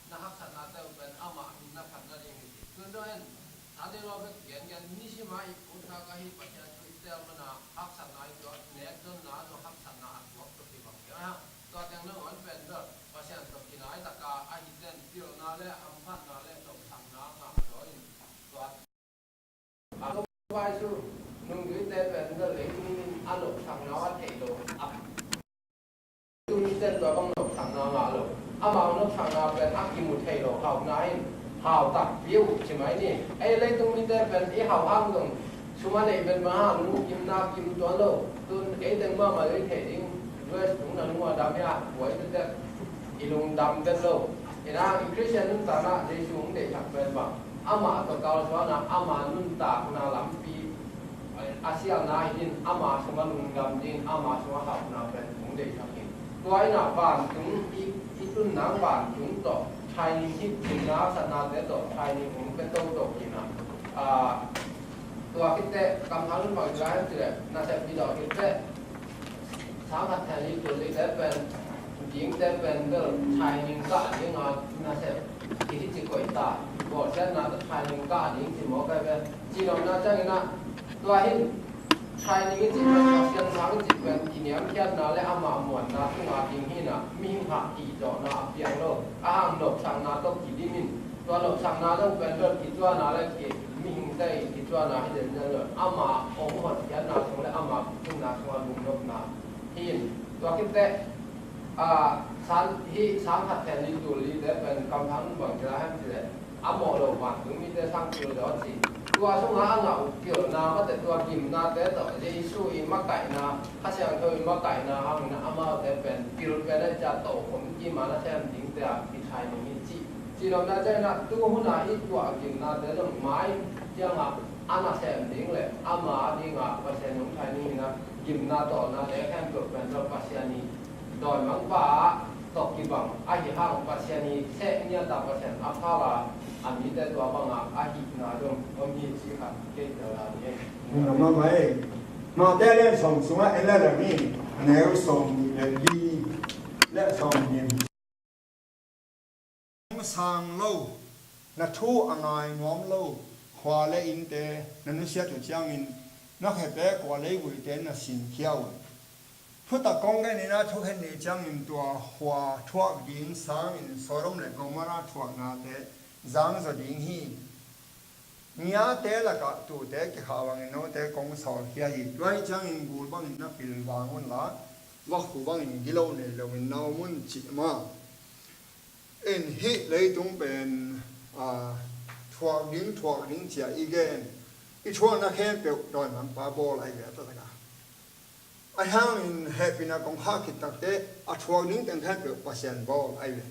na haksatna teuh pen amah min na phat nading hi. Tun dong en, Sunday law bek gengen nisim a i phutna ka hi, Pasian thu i tel mana haksatna i tuak, nek donna zong haksatna a tuak tawh kibang hi a. Tua teng nangawn pen bel Pasian tawh kinai taka ahi ten pilna le hamphatna le nopsakna ngah zaw in tua a, tua vai su nungzuite pen bel leitung in a nopsakna a thei lo a, leitung mite tua bang nopsakna ngah lo. Amau nopsakna pen a kimu thei lo, hauhna in hau takpi uh ci mai ni. Ei leitung mite pen i hau hang zong sum a neih pen bang hang lungkimna kim tuan lo. Tun ei teng mahmah i theih ding, U S tung na lung a dam hi a, buai tektek i lungdam den lo. Inah i Khristian nuntakna Jesu hong deihsak pen bang amah tawh kalsuan a, ama nuntakna lampi a sialna hi in, ama sungah lungdam ding, ama sungah hauhna pen hong deihsak hi. Tua inah vantung i, i tun nang vantung tawh training hi, gimna satnate tawh training hong pia toto hi inah. Ah, tua khit teh kamthang in bang ci lai hiam cih leh, nasep i dawh khit teh sang khat theh li tul li te pen, dingte pen bel training kah ding a, nasep i hi ci koih ta, bawlsiatna tawh training kah ding ci mawk ai ve. Ci nopna ciangin ah, tua hin training i cih pen, Pasian sang i cih pen, i niamkhiatna le ama muanna tungah ding hi inah, mihing hah ihzawhna a piang lo, a hang nopsakna tawh kidim in, tua nopsakna dong pen bel kicuana le ki, mihingte i kicuana hi zenzen lo. Ama hong hotkhiatna sung le ama kicinna sungah lungnopna hi in. Tua khit teh, ah, san, hih sang khat theh li tul li te pen kamthang bang ci lai hiam cih leh, a mawh lo vantung mite sang pil zaw ci. Tua sungah a ngah uh pilna mate, tua gimnate tawh Jesu i makaihna, Kha Siangtho i makaihna hangin amaute pen pil pen a i ciah tokhom kima nasem dingte a kithai ding hi ci. Ci nopna ciangin ah tu hun a i tuah gimnate zong mai ciangah a nasem ding le ama a dingah Pasian hong thai ding hi inah, gimna tawlnate khempeuh pen zong Pasian i dawimangpa tawh kibang ahi hang, Pasian i seh ngiat a, Pasian a phal a, a mite tua bangah a hihna zong om hi ci khat kei tel a ni. Mate lian sawm sungah en le leng ni, a neu sawm nih le li le sawm nih. Hong sang lo, na thu a ngai nuam lo khua le innte na nusiat uh ciangin, na khepek khua leiguite na sinkhia uh. Thutak kong gen in ah, thukhen ni ciangin tua khua thuak ding sangin Sodom le Gomorrah thuaknate zangzaw ding hi. Ngiate lakah tuute kikhah bangin note kong sawlkhia hi. Tua hi ciangin gul bangin na pilvang unla, vakhu bangin gilo nei loin na om un, cih maw. In hih leitung pen, a, thuak ding, thuak ding ci-a i gen, i thuakna khempeuh dawimangpa bawl ahi ve, a taktak a. Ahi hangin hehpihna kong khah khit takteh a thuak ding teng khempeuh Pasian bawl ahi ve.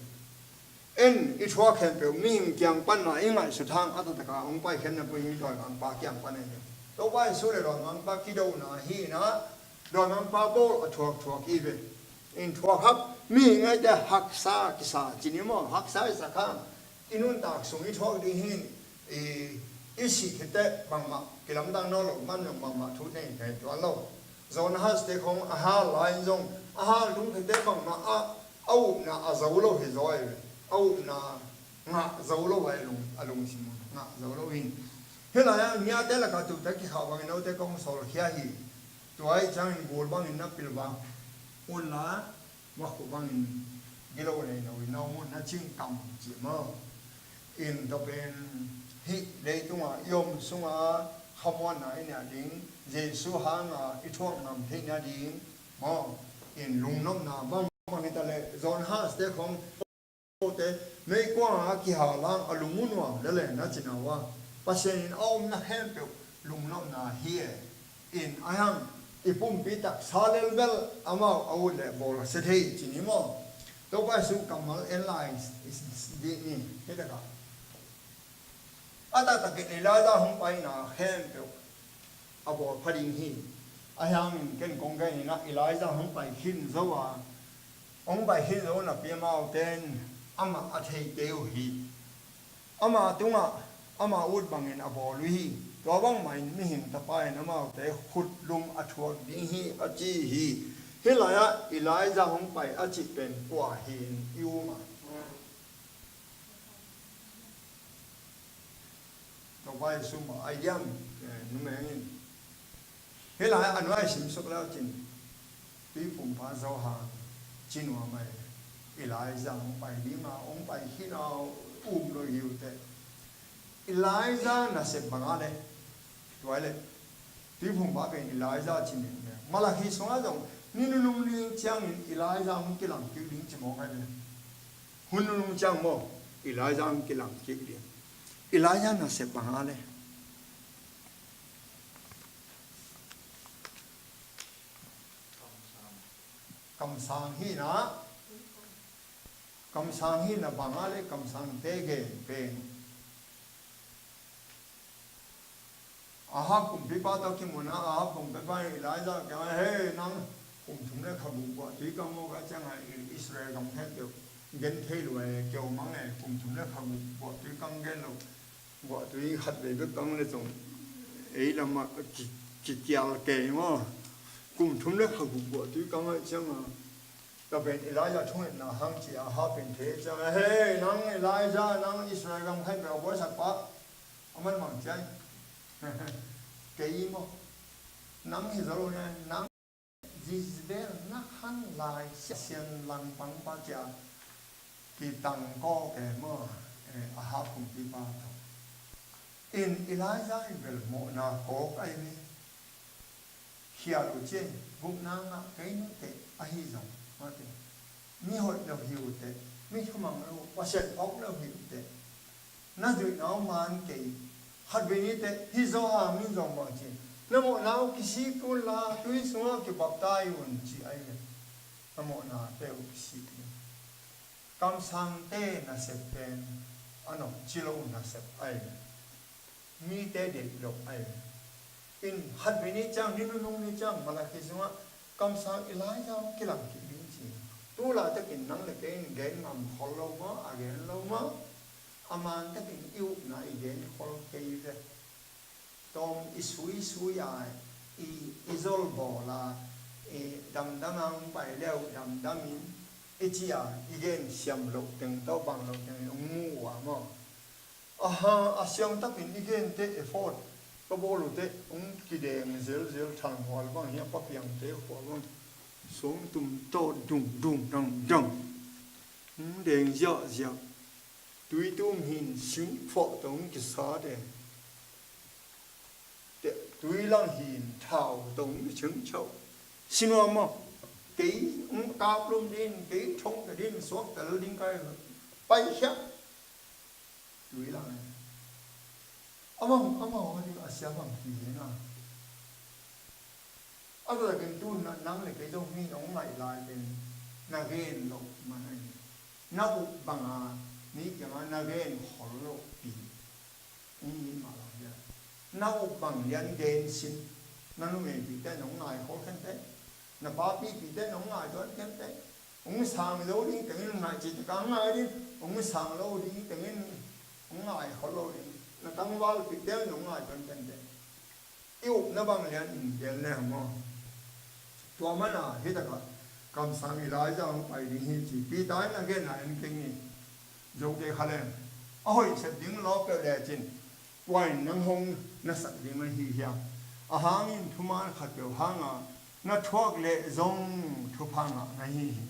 En, i thuak khempeuh mihing kiang panna i ngaihsut hang a taktak a hong paikhiatna pen dawimangpa kiang pan ahi ve. Topa Jesu le dawimangpa kidona hi inah, dawimangpa bawl a thuak thuak hi ve. In thuak hak, mihing eite haksa kisa ci ni maw, haksa i sak hang i nuntak sung i thuak ding hi in, i, i sih khit teh bangmah kilamdang nawn lo, man zong bangmah thu nei thei tuan lo. Jonah te khong a hal lai-in zong, a hal tung khit teh bangmah a, a upna a zo lo hi zaw hi ve. A upna ngah zo lo a, a lung, a lungsim ngah zo lo hi. Hih lai-ah ngiate lakah tuute kikhah bangin note kong sawlkhia hi. Tua ahih ciangin gul bangin na pilvang unla, vakhu bangin gilo nei loin na om un, na cingkam cih maw. In tua pen hih leitungah i om sunga khamuanna i neih ding, Jesu hanga i thuak ngam theih nading maw. In lungnopna bangbang hi ta leh, Jonah te khong, te meikuang a kihal hang a lung uh nuam lel e, na ci na uh a, Pasian in a omna khempeuh lungnopna hi e. In ahi hang i pumpi taksa lelbel amau a ut le bawl a sia thei ci ni maw. Topa Jesu kammal en lai dih ni, hih takah. A taktakin Elijah hong paina khempeuh a bawl pha ding hi. Ahi hangin ken kong gen in ah, Elijah hong pai khin zo a, hong pai khin zo napi amaute in amah a thei kei uh hi. Ama tungah ama ut bangin a bawl uh hi. Tua bangmah in mihing tapa in amaute khutlum a thuak ding hi, a ci hi. Hih lai-ah Elijah hong pai a cih pen kua hi in i um a? Topa Jesu mah a diam, eh, numei in. Hih lai-ah a nuai simsuk le uh cin, tuiphumpa Johan ci nuam a, Elijah hong pai ding a, hong pai khin a, um lo hi uh teh. Elijah nasep bang a le, tua le, tuiphumpa pen Elijah ci ni. Malakhi sungah zong ni nunung ding ciangin Elijah hong kilang kik ding ci mawk a le. Hun nunung ciang maw, Elijah hong kilang kik ding. Elijah nasep bang a le. Kamsang hi na. Kamsang hi na bang a le, kamsangte gen pen. Ahab kumpipa tawh kimu na, Ahab kumpipa in Elijah kiangah, "Hei, nang kum thum le kha guk guahtui kang maw," ka ciangah, "Israel gam khempeuh gen thei lo e, keu mang e, kum thum le kha guk guahtui kang gen lo, guahtui khat vei bek kang le zong ei lamah ki, kikial kei maw, kum thum le kha guk guahtui kang," a ciangah, tua pen Elijah thungetna hang ci a, Ahab in thei ciangah, "Hei, nang Elijah, nang Israel gam khempeuh a buaisakpa, a man mang ciai. Kei maw? Nang hi zo lo ne, nang Jezebel na khan lai siasian langpangpa cia kitang kawk e maw?" Eh, Ahab kumpipa tawh. In Elijah in bel mawhna kawk ahi ve. Khial uh ci, gupna ngah kei nung teh ahi zong, mate. Mi hoih lo hi uh teh, mi thumang lo, Pasian phawk lo hi uh teh, na zuihna uh man kei. Khatvei ni teh, hih Johan in zong bang ci, na mawhna uh kisik un la, tui sungah kibaptai un ci ahi ve. Na mawhna te uh kisik un. Kamsangte nasep pen a nopci lo nasep ahi ve. Mite deih lo ahi ve. In khatvei ni ciang, ni nunung ni ciang, Malakhi sungah kamsang Elijah hong kilang kik ding ci. Tu laitakin nang le kei in gen ngam khol lo maw, a gen lo maw? A man takin i upna i gen khol kei ve. Tawm i suisui a, i, i zol bawl a, i damdam a hong pai le uh damdam in, i ci a, i gen siam loh teng tawh bang loh teng in hong mu uh a maw? Aha, a siang takin i gente effort ka bawl uh teh, hong kideng zelzel, thanghual bang hi a, papiangte khua bang, suangtum tawh dung dung dang dang, hong deng ziahziah, tuitum hin singphuah tawh hong kisat e. Tui lang hin thau tawh hong kicingchauh. Sinuam maw? Kei hong kaplum ding, kei thong ka ding, suaktel ding ka hi. Paikhiat. Tui lang e. Amau, amau a ding a sia bang hi hi na. A tua takin tu na nang le kei zong mi in hong ngaih lai pen na gen loh man ahi. Na up banga mi kiangah na gen khol loh pi. Hong mi mah bang hiam? Na up bang lian gen sin. Na numeipihte in hong ngai khol khen teh. Na papipihte in hong ngai tuan khen teh. Hong sang zo ding tengin ngai cih taka ngai ding, hong sang lo ding tengin hong ngai khol lo ding. Na tangvalpihte in hong ngai tuan khen teh. I upna bang lian in gen leng maw? Tua mana hih takah kamsang Elijah hong pai ding hi ci. Peter in a genna en keng hi. Zote kha leng a hoih sep ding lawk peuh lecin, kua in nang hong na sak ding ahi hiam? A hangin thuman khatpeuh hanga na thuak leh zong thupha ngah na hi hi.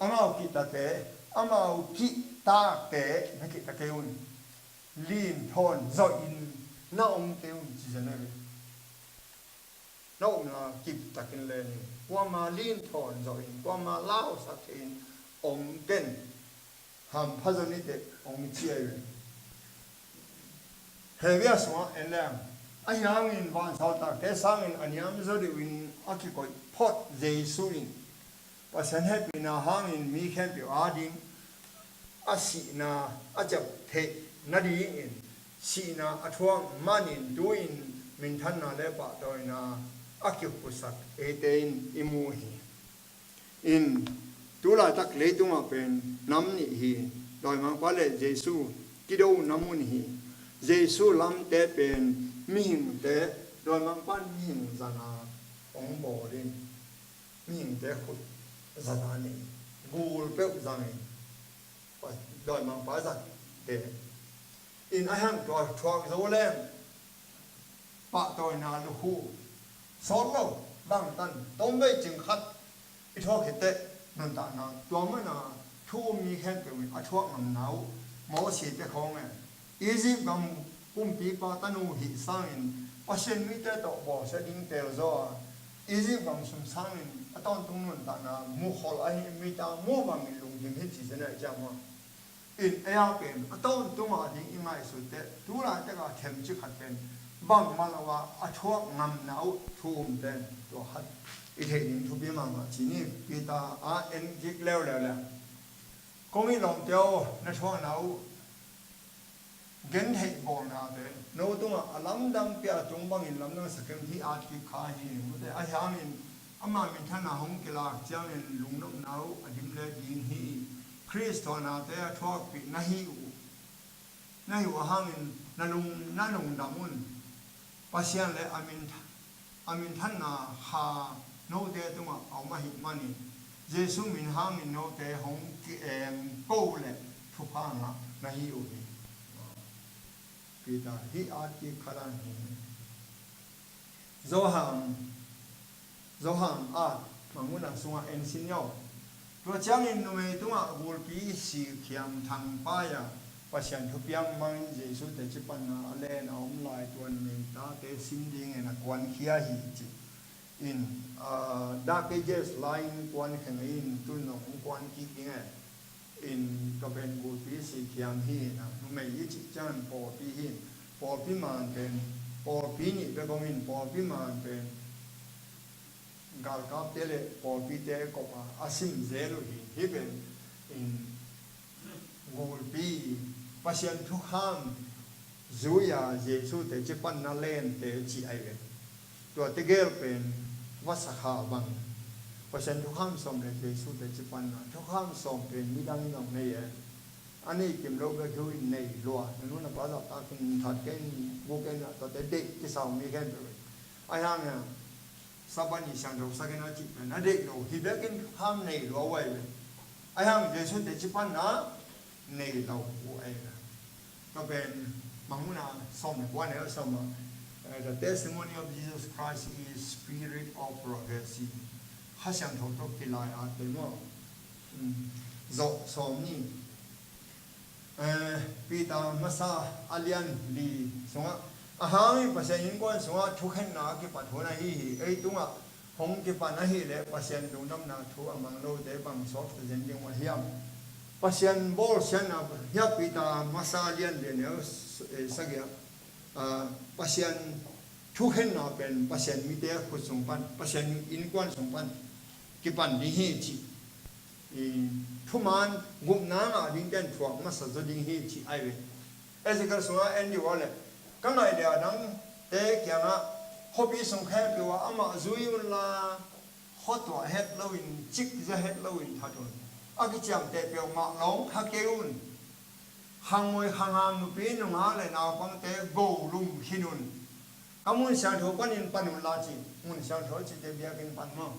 Amau kihtate, amau kihtakte na kihta kei un. Linthawn zawhin na om kei un ci zen ahi ve. Na upna kiptakin lenin, kuama linthawn zawhin, kuama lausak thein om ken, hampha zaw ni teh hong ci ahi ve. Hebru sungah en leng, ahi hangin vansaltakte sangin a niam zaw deuhin a kikoih phot Jesu in Pasian hehpihna hangin mi khempeuh ading a sihna a ciap theih nadingin sihna a thuak manin tu-in minthanna le pahtawina a kikhusak eite in i mu hi. In tu laitak leitungah pen nam nih hi. Dawimangpa le Jesu kido nam un hi. Jesu lamte pen mihingte, dawimangpa in mihing zanga hong bawl in. mihingte khut zat a nei, gul peuh zangin dawimangpa zatte in a hiang tua thuak zo leng pahtawina lukhu sawt lo, bangtan tomvei cing khat i thuak hi teh nuntakna tua mana thu um mi khempeuh in a thuak ngamna uh Mosi te khawng e. Egypt gam kumpipa tanu hih sangin Pasian mite tawh bawlsia ding teel zaw a, Egypt gam sum sangin a tawntung nuntakna mukhol ahi mite mu bangin lungkim hi ci zen a i ciam a. In ei a pen a tawntung a ding i ngaihsut teh tulaitak a themci khat pen bangmah lo a a thuak ngamna uh thu um pen tua khat i theih ding thupi mahmah ci ni. Peter a en kik leuleu le kong it lawmte aw, na thuakna uh gentheih bawlnate no tungah a lamdang pia tung bangin lamdang sak in hi at kik kha hi. Mute a hiangin ama minthanna hong kilak ciangin lungnopna uh a dim le ding hi. Khrist thuaknate a thuakpih na hi uh na hi uh a hangin na lung na lungdam un. Pasian le a min a minthanna kha note tungah a om ahih manin Jesuh min hangin note hong ki-em ko le thupha ngah na hi uh hi. Peter hih at kik khalan hi. Johan Johan a Mangmuhna sungah en sin yo. Tua ciangin numei tungah gulpi sikhiam thangpai a Pasian thupiang mangin Jesuh teci panna a len a om lai tua numei tate sin dingin a kuankhia hi ci. In ah, Dark Ages lai-in kuankhia ngei in tun zong hong kuan kik ding e. In tua pen gulpi sikhiam hi. Na numei i cih ciangin pawlpi hi. Pawlpi man pen pawlpi nih bek om in pawlpi man pen galkapte le pawlpite kop a a sim zel uh hi. Hih pen in gulpi Pasian thukham zui a Jesuh teci panna lente ci ahi ve. Tua tegel pen vasakha bang Pasian thukham sawm le Jesuh teci panna thukham sawm pen midang in zong nei e. A nei kim lo bek hi uh in nei lua na nu na pa zahtak in that kei in bu kei in a tuate deih kisau mi khempeuh in a hiang a Sabbath ni siangtho sak in a cih pen a deih lo hi bekin thukham nei lua uh ahi ve. A hiang Jesuh teci panna nei lo uh ahi ve. Tua pen Mangmuhna sawm le kua neu sawm ah, eh, the testimony of Jesus Christ is spirit of prophecy. Kha Siangtho tawh kilai a pen maw. Zawh sawm ni. Eh, Peter masa a lian li sungah a hangin Pasian innkuan sungah thukhenna a kipat hun ahi hi. Ei tungah hong kipan ahih leh Pasian lungdamna thu a mang lote bang sawk ta zen ding uh a hiam? Pasian bawlsiatna hiah Peter masa a lian li a neu s- eh, sagih ah, ah, Pasian thukhenna pen Pasian mite khut sung pan Pasian innkuan sung pan kipan ding hi ci. I, thuman gupna ngah dingte in thuak masa zaw ding hi ci ahi ve. Ezekiel sungah en dih uh a leh ka ngaih leh a dangte kiangah khuapi sung khempeuh ah amah zui unla khuatuah het loin cikzia het loin that un. A kiciamteh peuhmah lawng kha kei un. Khangmui khangham nupi nungak le naupangte golum khin un. Ka mun siangtho panin pan unla ci. Mun siangtho cihte biakinn pan maw?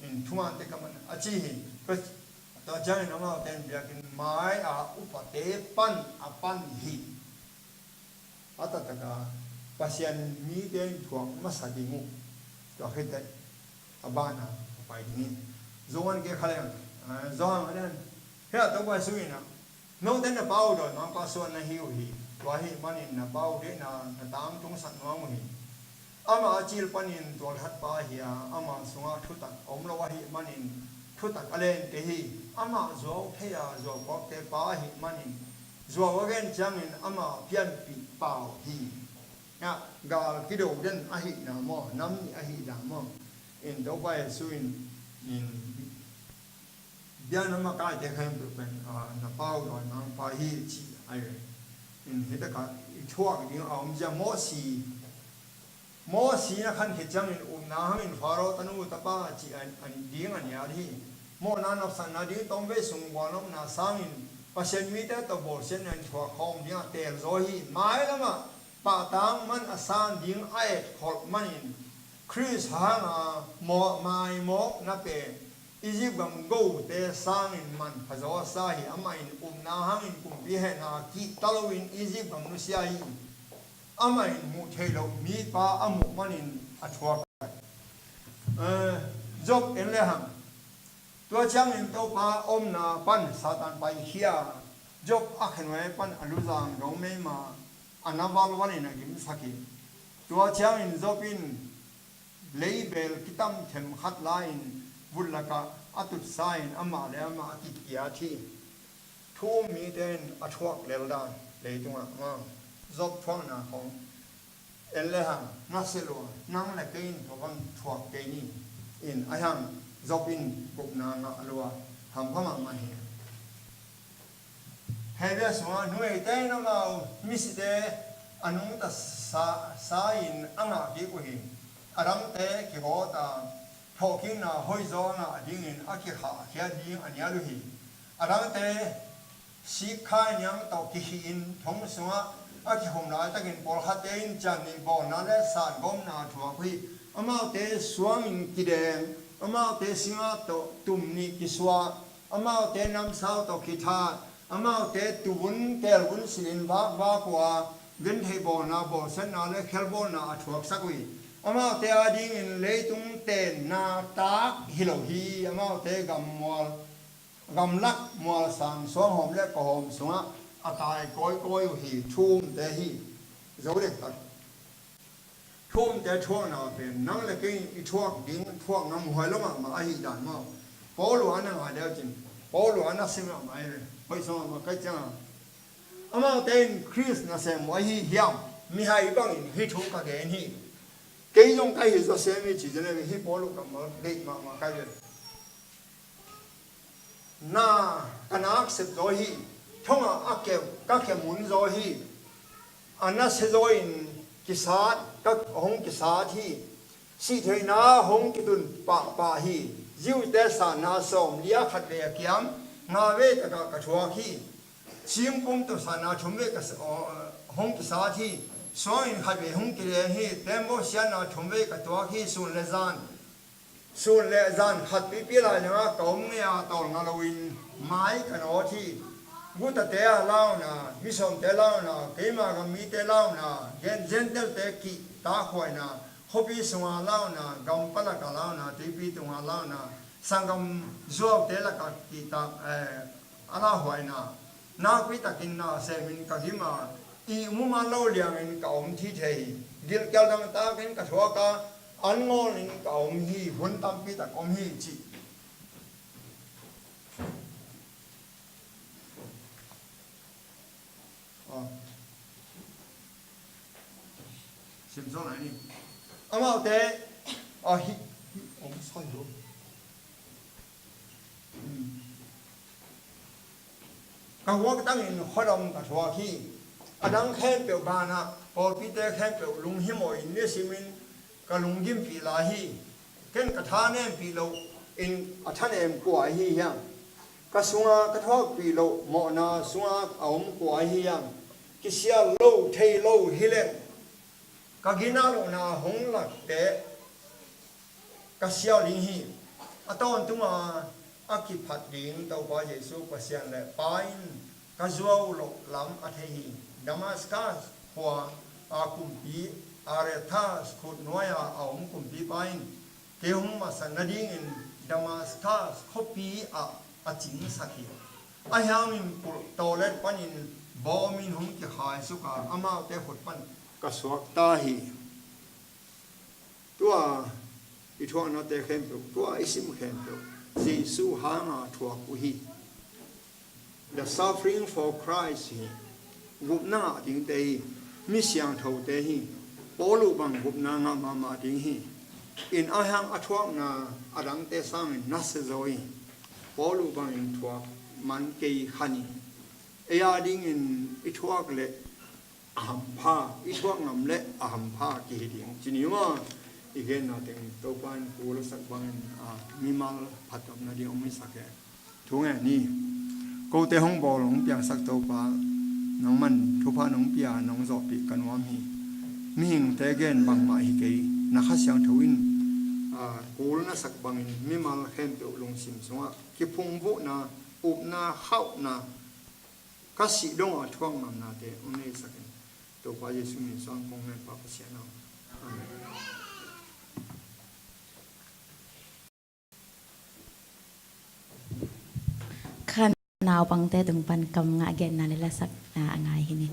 In thumante ka man a ci hi. Tua ciangin amaute in biakinn mai a upate pan a pan hi. A taktak a Pasian mite in thuak masa ding uh. Tua khit teh a ban a a pai ding hi. Johan ke kha leng, eh, Johan a lian. Hia Topa Jesu in ah note na Pa uh dawimangpa suan na hi uh hi. Tua ahih manin na Pa uh deihna na tangtungsak nuam uh hi. Amah a cil panin tualthatpa hi a, amah sungah thutak a om lo ahih manin thutak a lente hi. Amah zuau thei a zuau puakte pa ahih manin zuau a gen ciangin amah pianpih pau hi. Gal kido den ahihna maw, nam nih ahihna maw? In Topa Jesu in, in biakna makaite khempeuh pen, ah, na Pa uh dawimangpa hi ci ahi ve. In hi takah i thuak ding a om zia Mosi Mosi na khan khit ciangin upna hangin Faro tanu tapa cih a, a ding a nial hi. Mawhna nopsakna ding tomvei sung gualnopna sangin Pasian mite tawh bawlsiatna in thuak khawm dingah teel zaw hi. Mailamah pahtang man a san ding a etkholh manin Khrist hanga mawh, maimawkna pen Egypt gam gote sangin manpha zaw a sa hi. Amah in upna hangin kumpi hehna kihta loin Egypt gam nusia hi. Amah in muh theih loh mipa a muh manin a thuak. Eh, Job en le hang. Tua ciangin Topa omna pan Satan paikhia, Job a khenuai pan a luzang dong meima a na valvalin a gimsak hi. Tua ciangin Job in leibel kitam themkhat la-in vut lakah a tutsa-in amah le amah a kikiat hi. Thu um mite in a thuak lel dan leitungah ma Job thuakna khong en le hang, ngah se lua, nang le kei in tua bang thuak kei ni. In a hang Job in gupna ngah lua, hampha mahmah hi. Hebrew sungah numeite in amau misite a nungta sa, sa-in a ngah kik uh hi. A dangte kigawt a, thawhkikna hoihzaw a ngah dingin a kikhahkhia ding a nial uh hi. A dangte sikkhai niang tawh kikhihin thong sungah a kikhum laitakin pawlkhatte in cian nih bawlna le sangawmna thuak uh hi. Amaute suangin kideng, amaute singa tawh tum nih kisuah, amaute namsau tawh kithat, amaute tuvun kelvun silhin vakvak uh a, gentheih bawlna, bawlsiatna le khelbawlna a thuaksak uh hi. Amaute adingin leitung tenna taak hi lo hi. Amaute gammual, gamlak mualsang suanghawm le kawhawm sungah a tai kawikawi uh hi. Thu umte hi. Zo dektak. Thu umte thuakna pen nang le kei i thuak ding, thuak ngam huai lo mahmah ahi dan maw? Paul uh a na ngai deuh cin, Paul uh a na sim mahmah ahi ve. Hoih sawm mahmah kai cianga. Amaute in Khrist nasem uh ahi hiam? Mihai bangin hih thu ka gen hi. Kei zong ka hi zaw sem hi ci zen hi. Paul uh kammal deih mahmah kai ve. Na ka nak sep zaw hi. Thongah a ke, ka ke mun zaw hi. A nasia zaw in kisat, ka hong kisat hi. Sihtheihna hong kitun pahpah hi. Jew-te sanna sawm li-a khatvei a kiam, nga vei takah ka thuak hi. Singpum tawh sanna thumvei ka sa-, aw, hong kisat hi. Suangin khatvei hong kileng hi. Tembaw siatna thumvei ka tuak hi. Sun le zan, sun le zan khat pipi lai lengah ka om ngei a tawlnga loin mai ka nawt hi. Gutate a launa, misawmte launa, keima gam mite launa, Gen-, Gentile-te kihtakhuaina, khuapi sunga launa, gam palaka launa, tuipi tunga launa, sanggam zuaute laka kihtak, eh, a lauhuaina, nakpi takin na semin ka gim a, ihmu man lo liangin ka om thithei hi. Gilkial dangtakin ka thuak a, an ngawlin ka om hi. Hun tampi tak om hi ci. Ah. Sim sawm lai ni. Amaute, ah, hi, hi, om sai lo. Hmm. Ka huak tangin khuadam ka thuak hi. A dang khempeuh banah pawlpite khempeuh lunghimawhin nisimin ka lunggimpih lai hi. Ken ka thanempih loh in a thanem kua ahi hiam? Ka sunga ka thuakpih loh mawhna sunga a om kua ahi hiam? Kisial lo, thei lo hi leng ka gina lohna hong lakte ka sial ding hi. A tawntunga a kiphat ding Topa Jesu Pasian le Pa in ka zuau loh lam a thei hi. Damaskas khua a kumpi Aretas khut nuai-a a om kumpipa in kei hong masa nadingin Damaskas khuapi ah a cingsak hi. Ahi hangin kulh tawlet panin bawmin hong kikhaisuka amaute khut pan ka suakta hi. Tua i thuaknate khempeuh, tua i sim khempeuh Jesu hanga thuak uh hi. The suffering for Christ hi. Gupna ngah dingte hi. Mi siangthote hi. Paul uh bang gupna ngah mahmah ding hi. In a hang a thuakna a dangte sangin nasia zo hi. Paul uh bangin thuak man kei kha ni. Ei a dingin i thuak leh a hampha, i thuak ngam leh a hampha kihi ding. Cini maw, i genna teng Topa in kul a sak bangin, a, mimal phattuamna ding hong hisak e. Thu ngen ni. Kote hong bawl hong piangsak Topa, nangman thupha nong pia, nong zawhpih ka nuam hi. Mihingte gen bangmah hi kei. na Kha Siangtho in, aa, kul na sak bangin mimal khempeuh lungsim sungah kiphungvuhna, upna, hauhna, ka sih dongah thuak ngamnate hong neisak in. Topa Jesuh min suang kong ngen, Pa Pasian aw. Amen. Kha naupangte tung pan kam ngah genna le lasakna a ngai hi ni.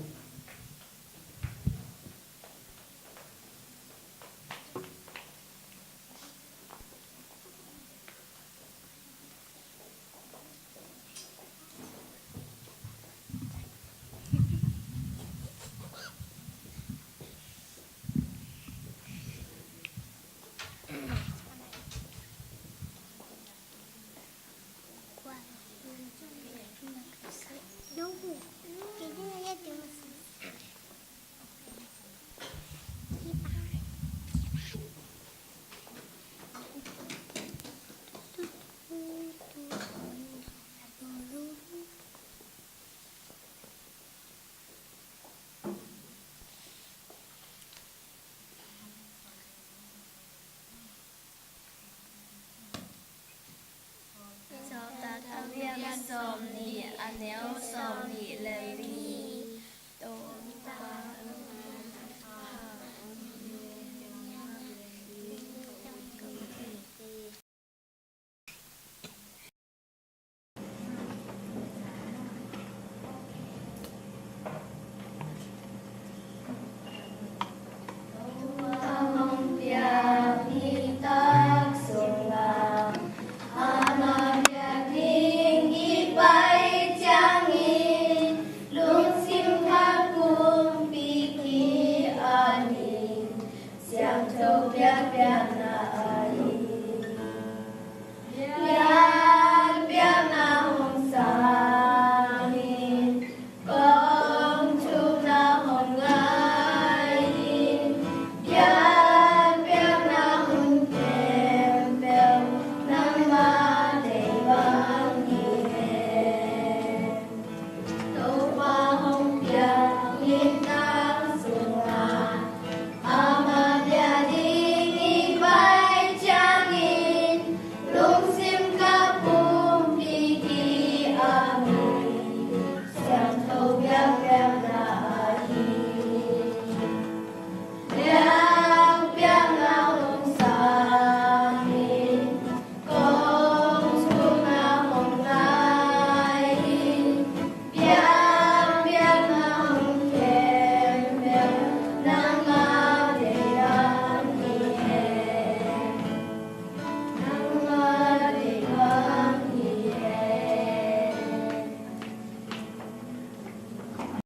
Sawltak a lian sawmnih, a neu sawmnih le li.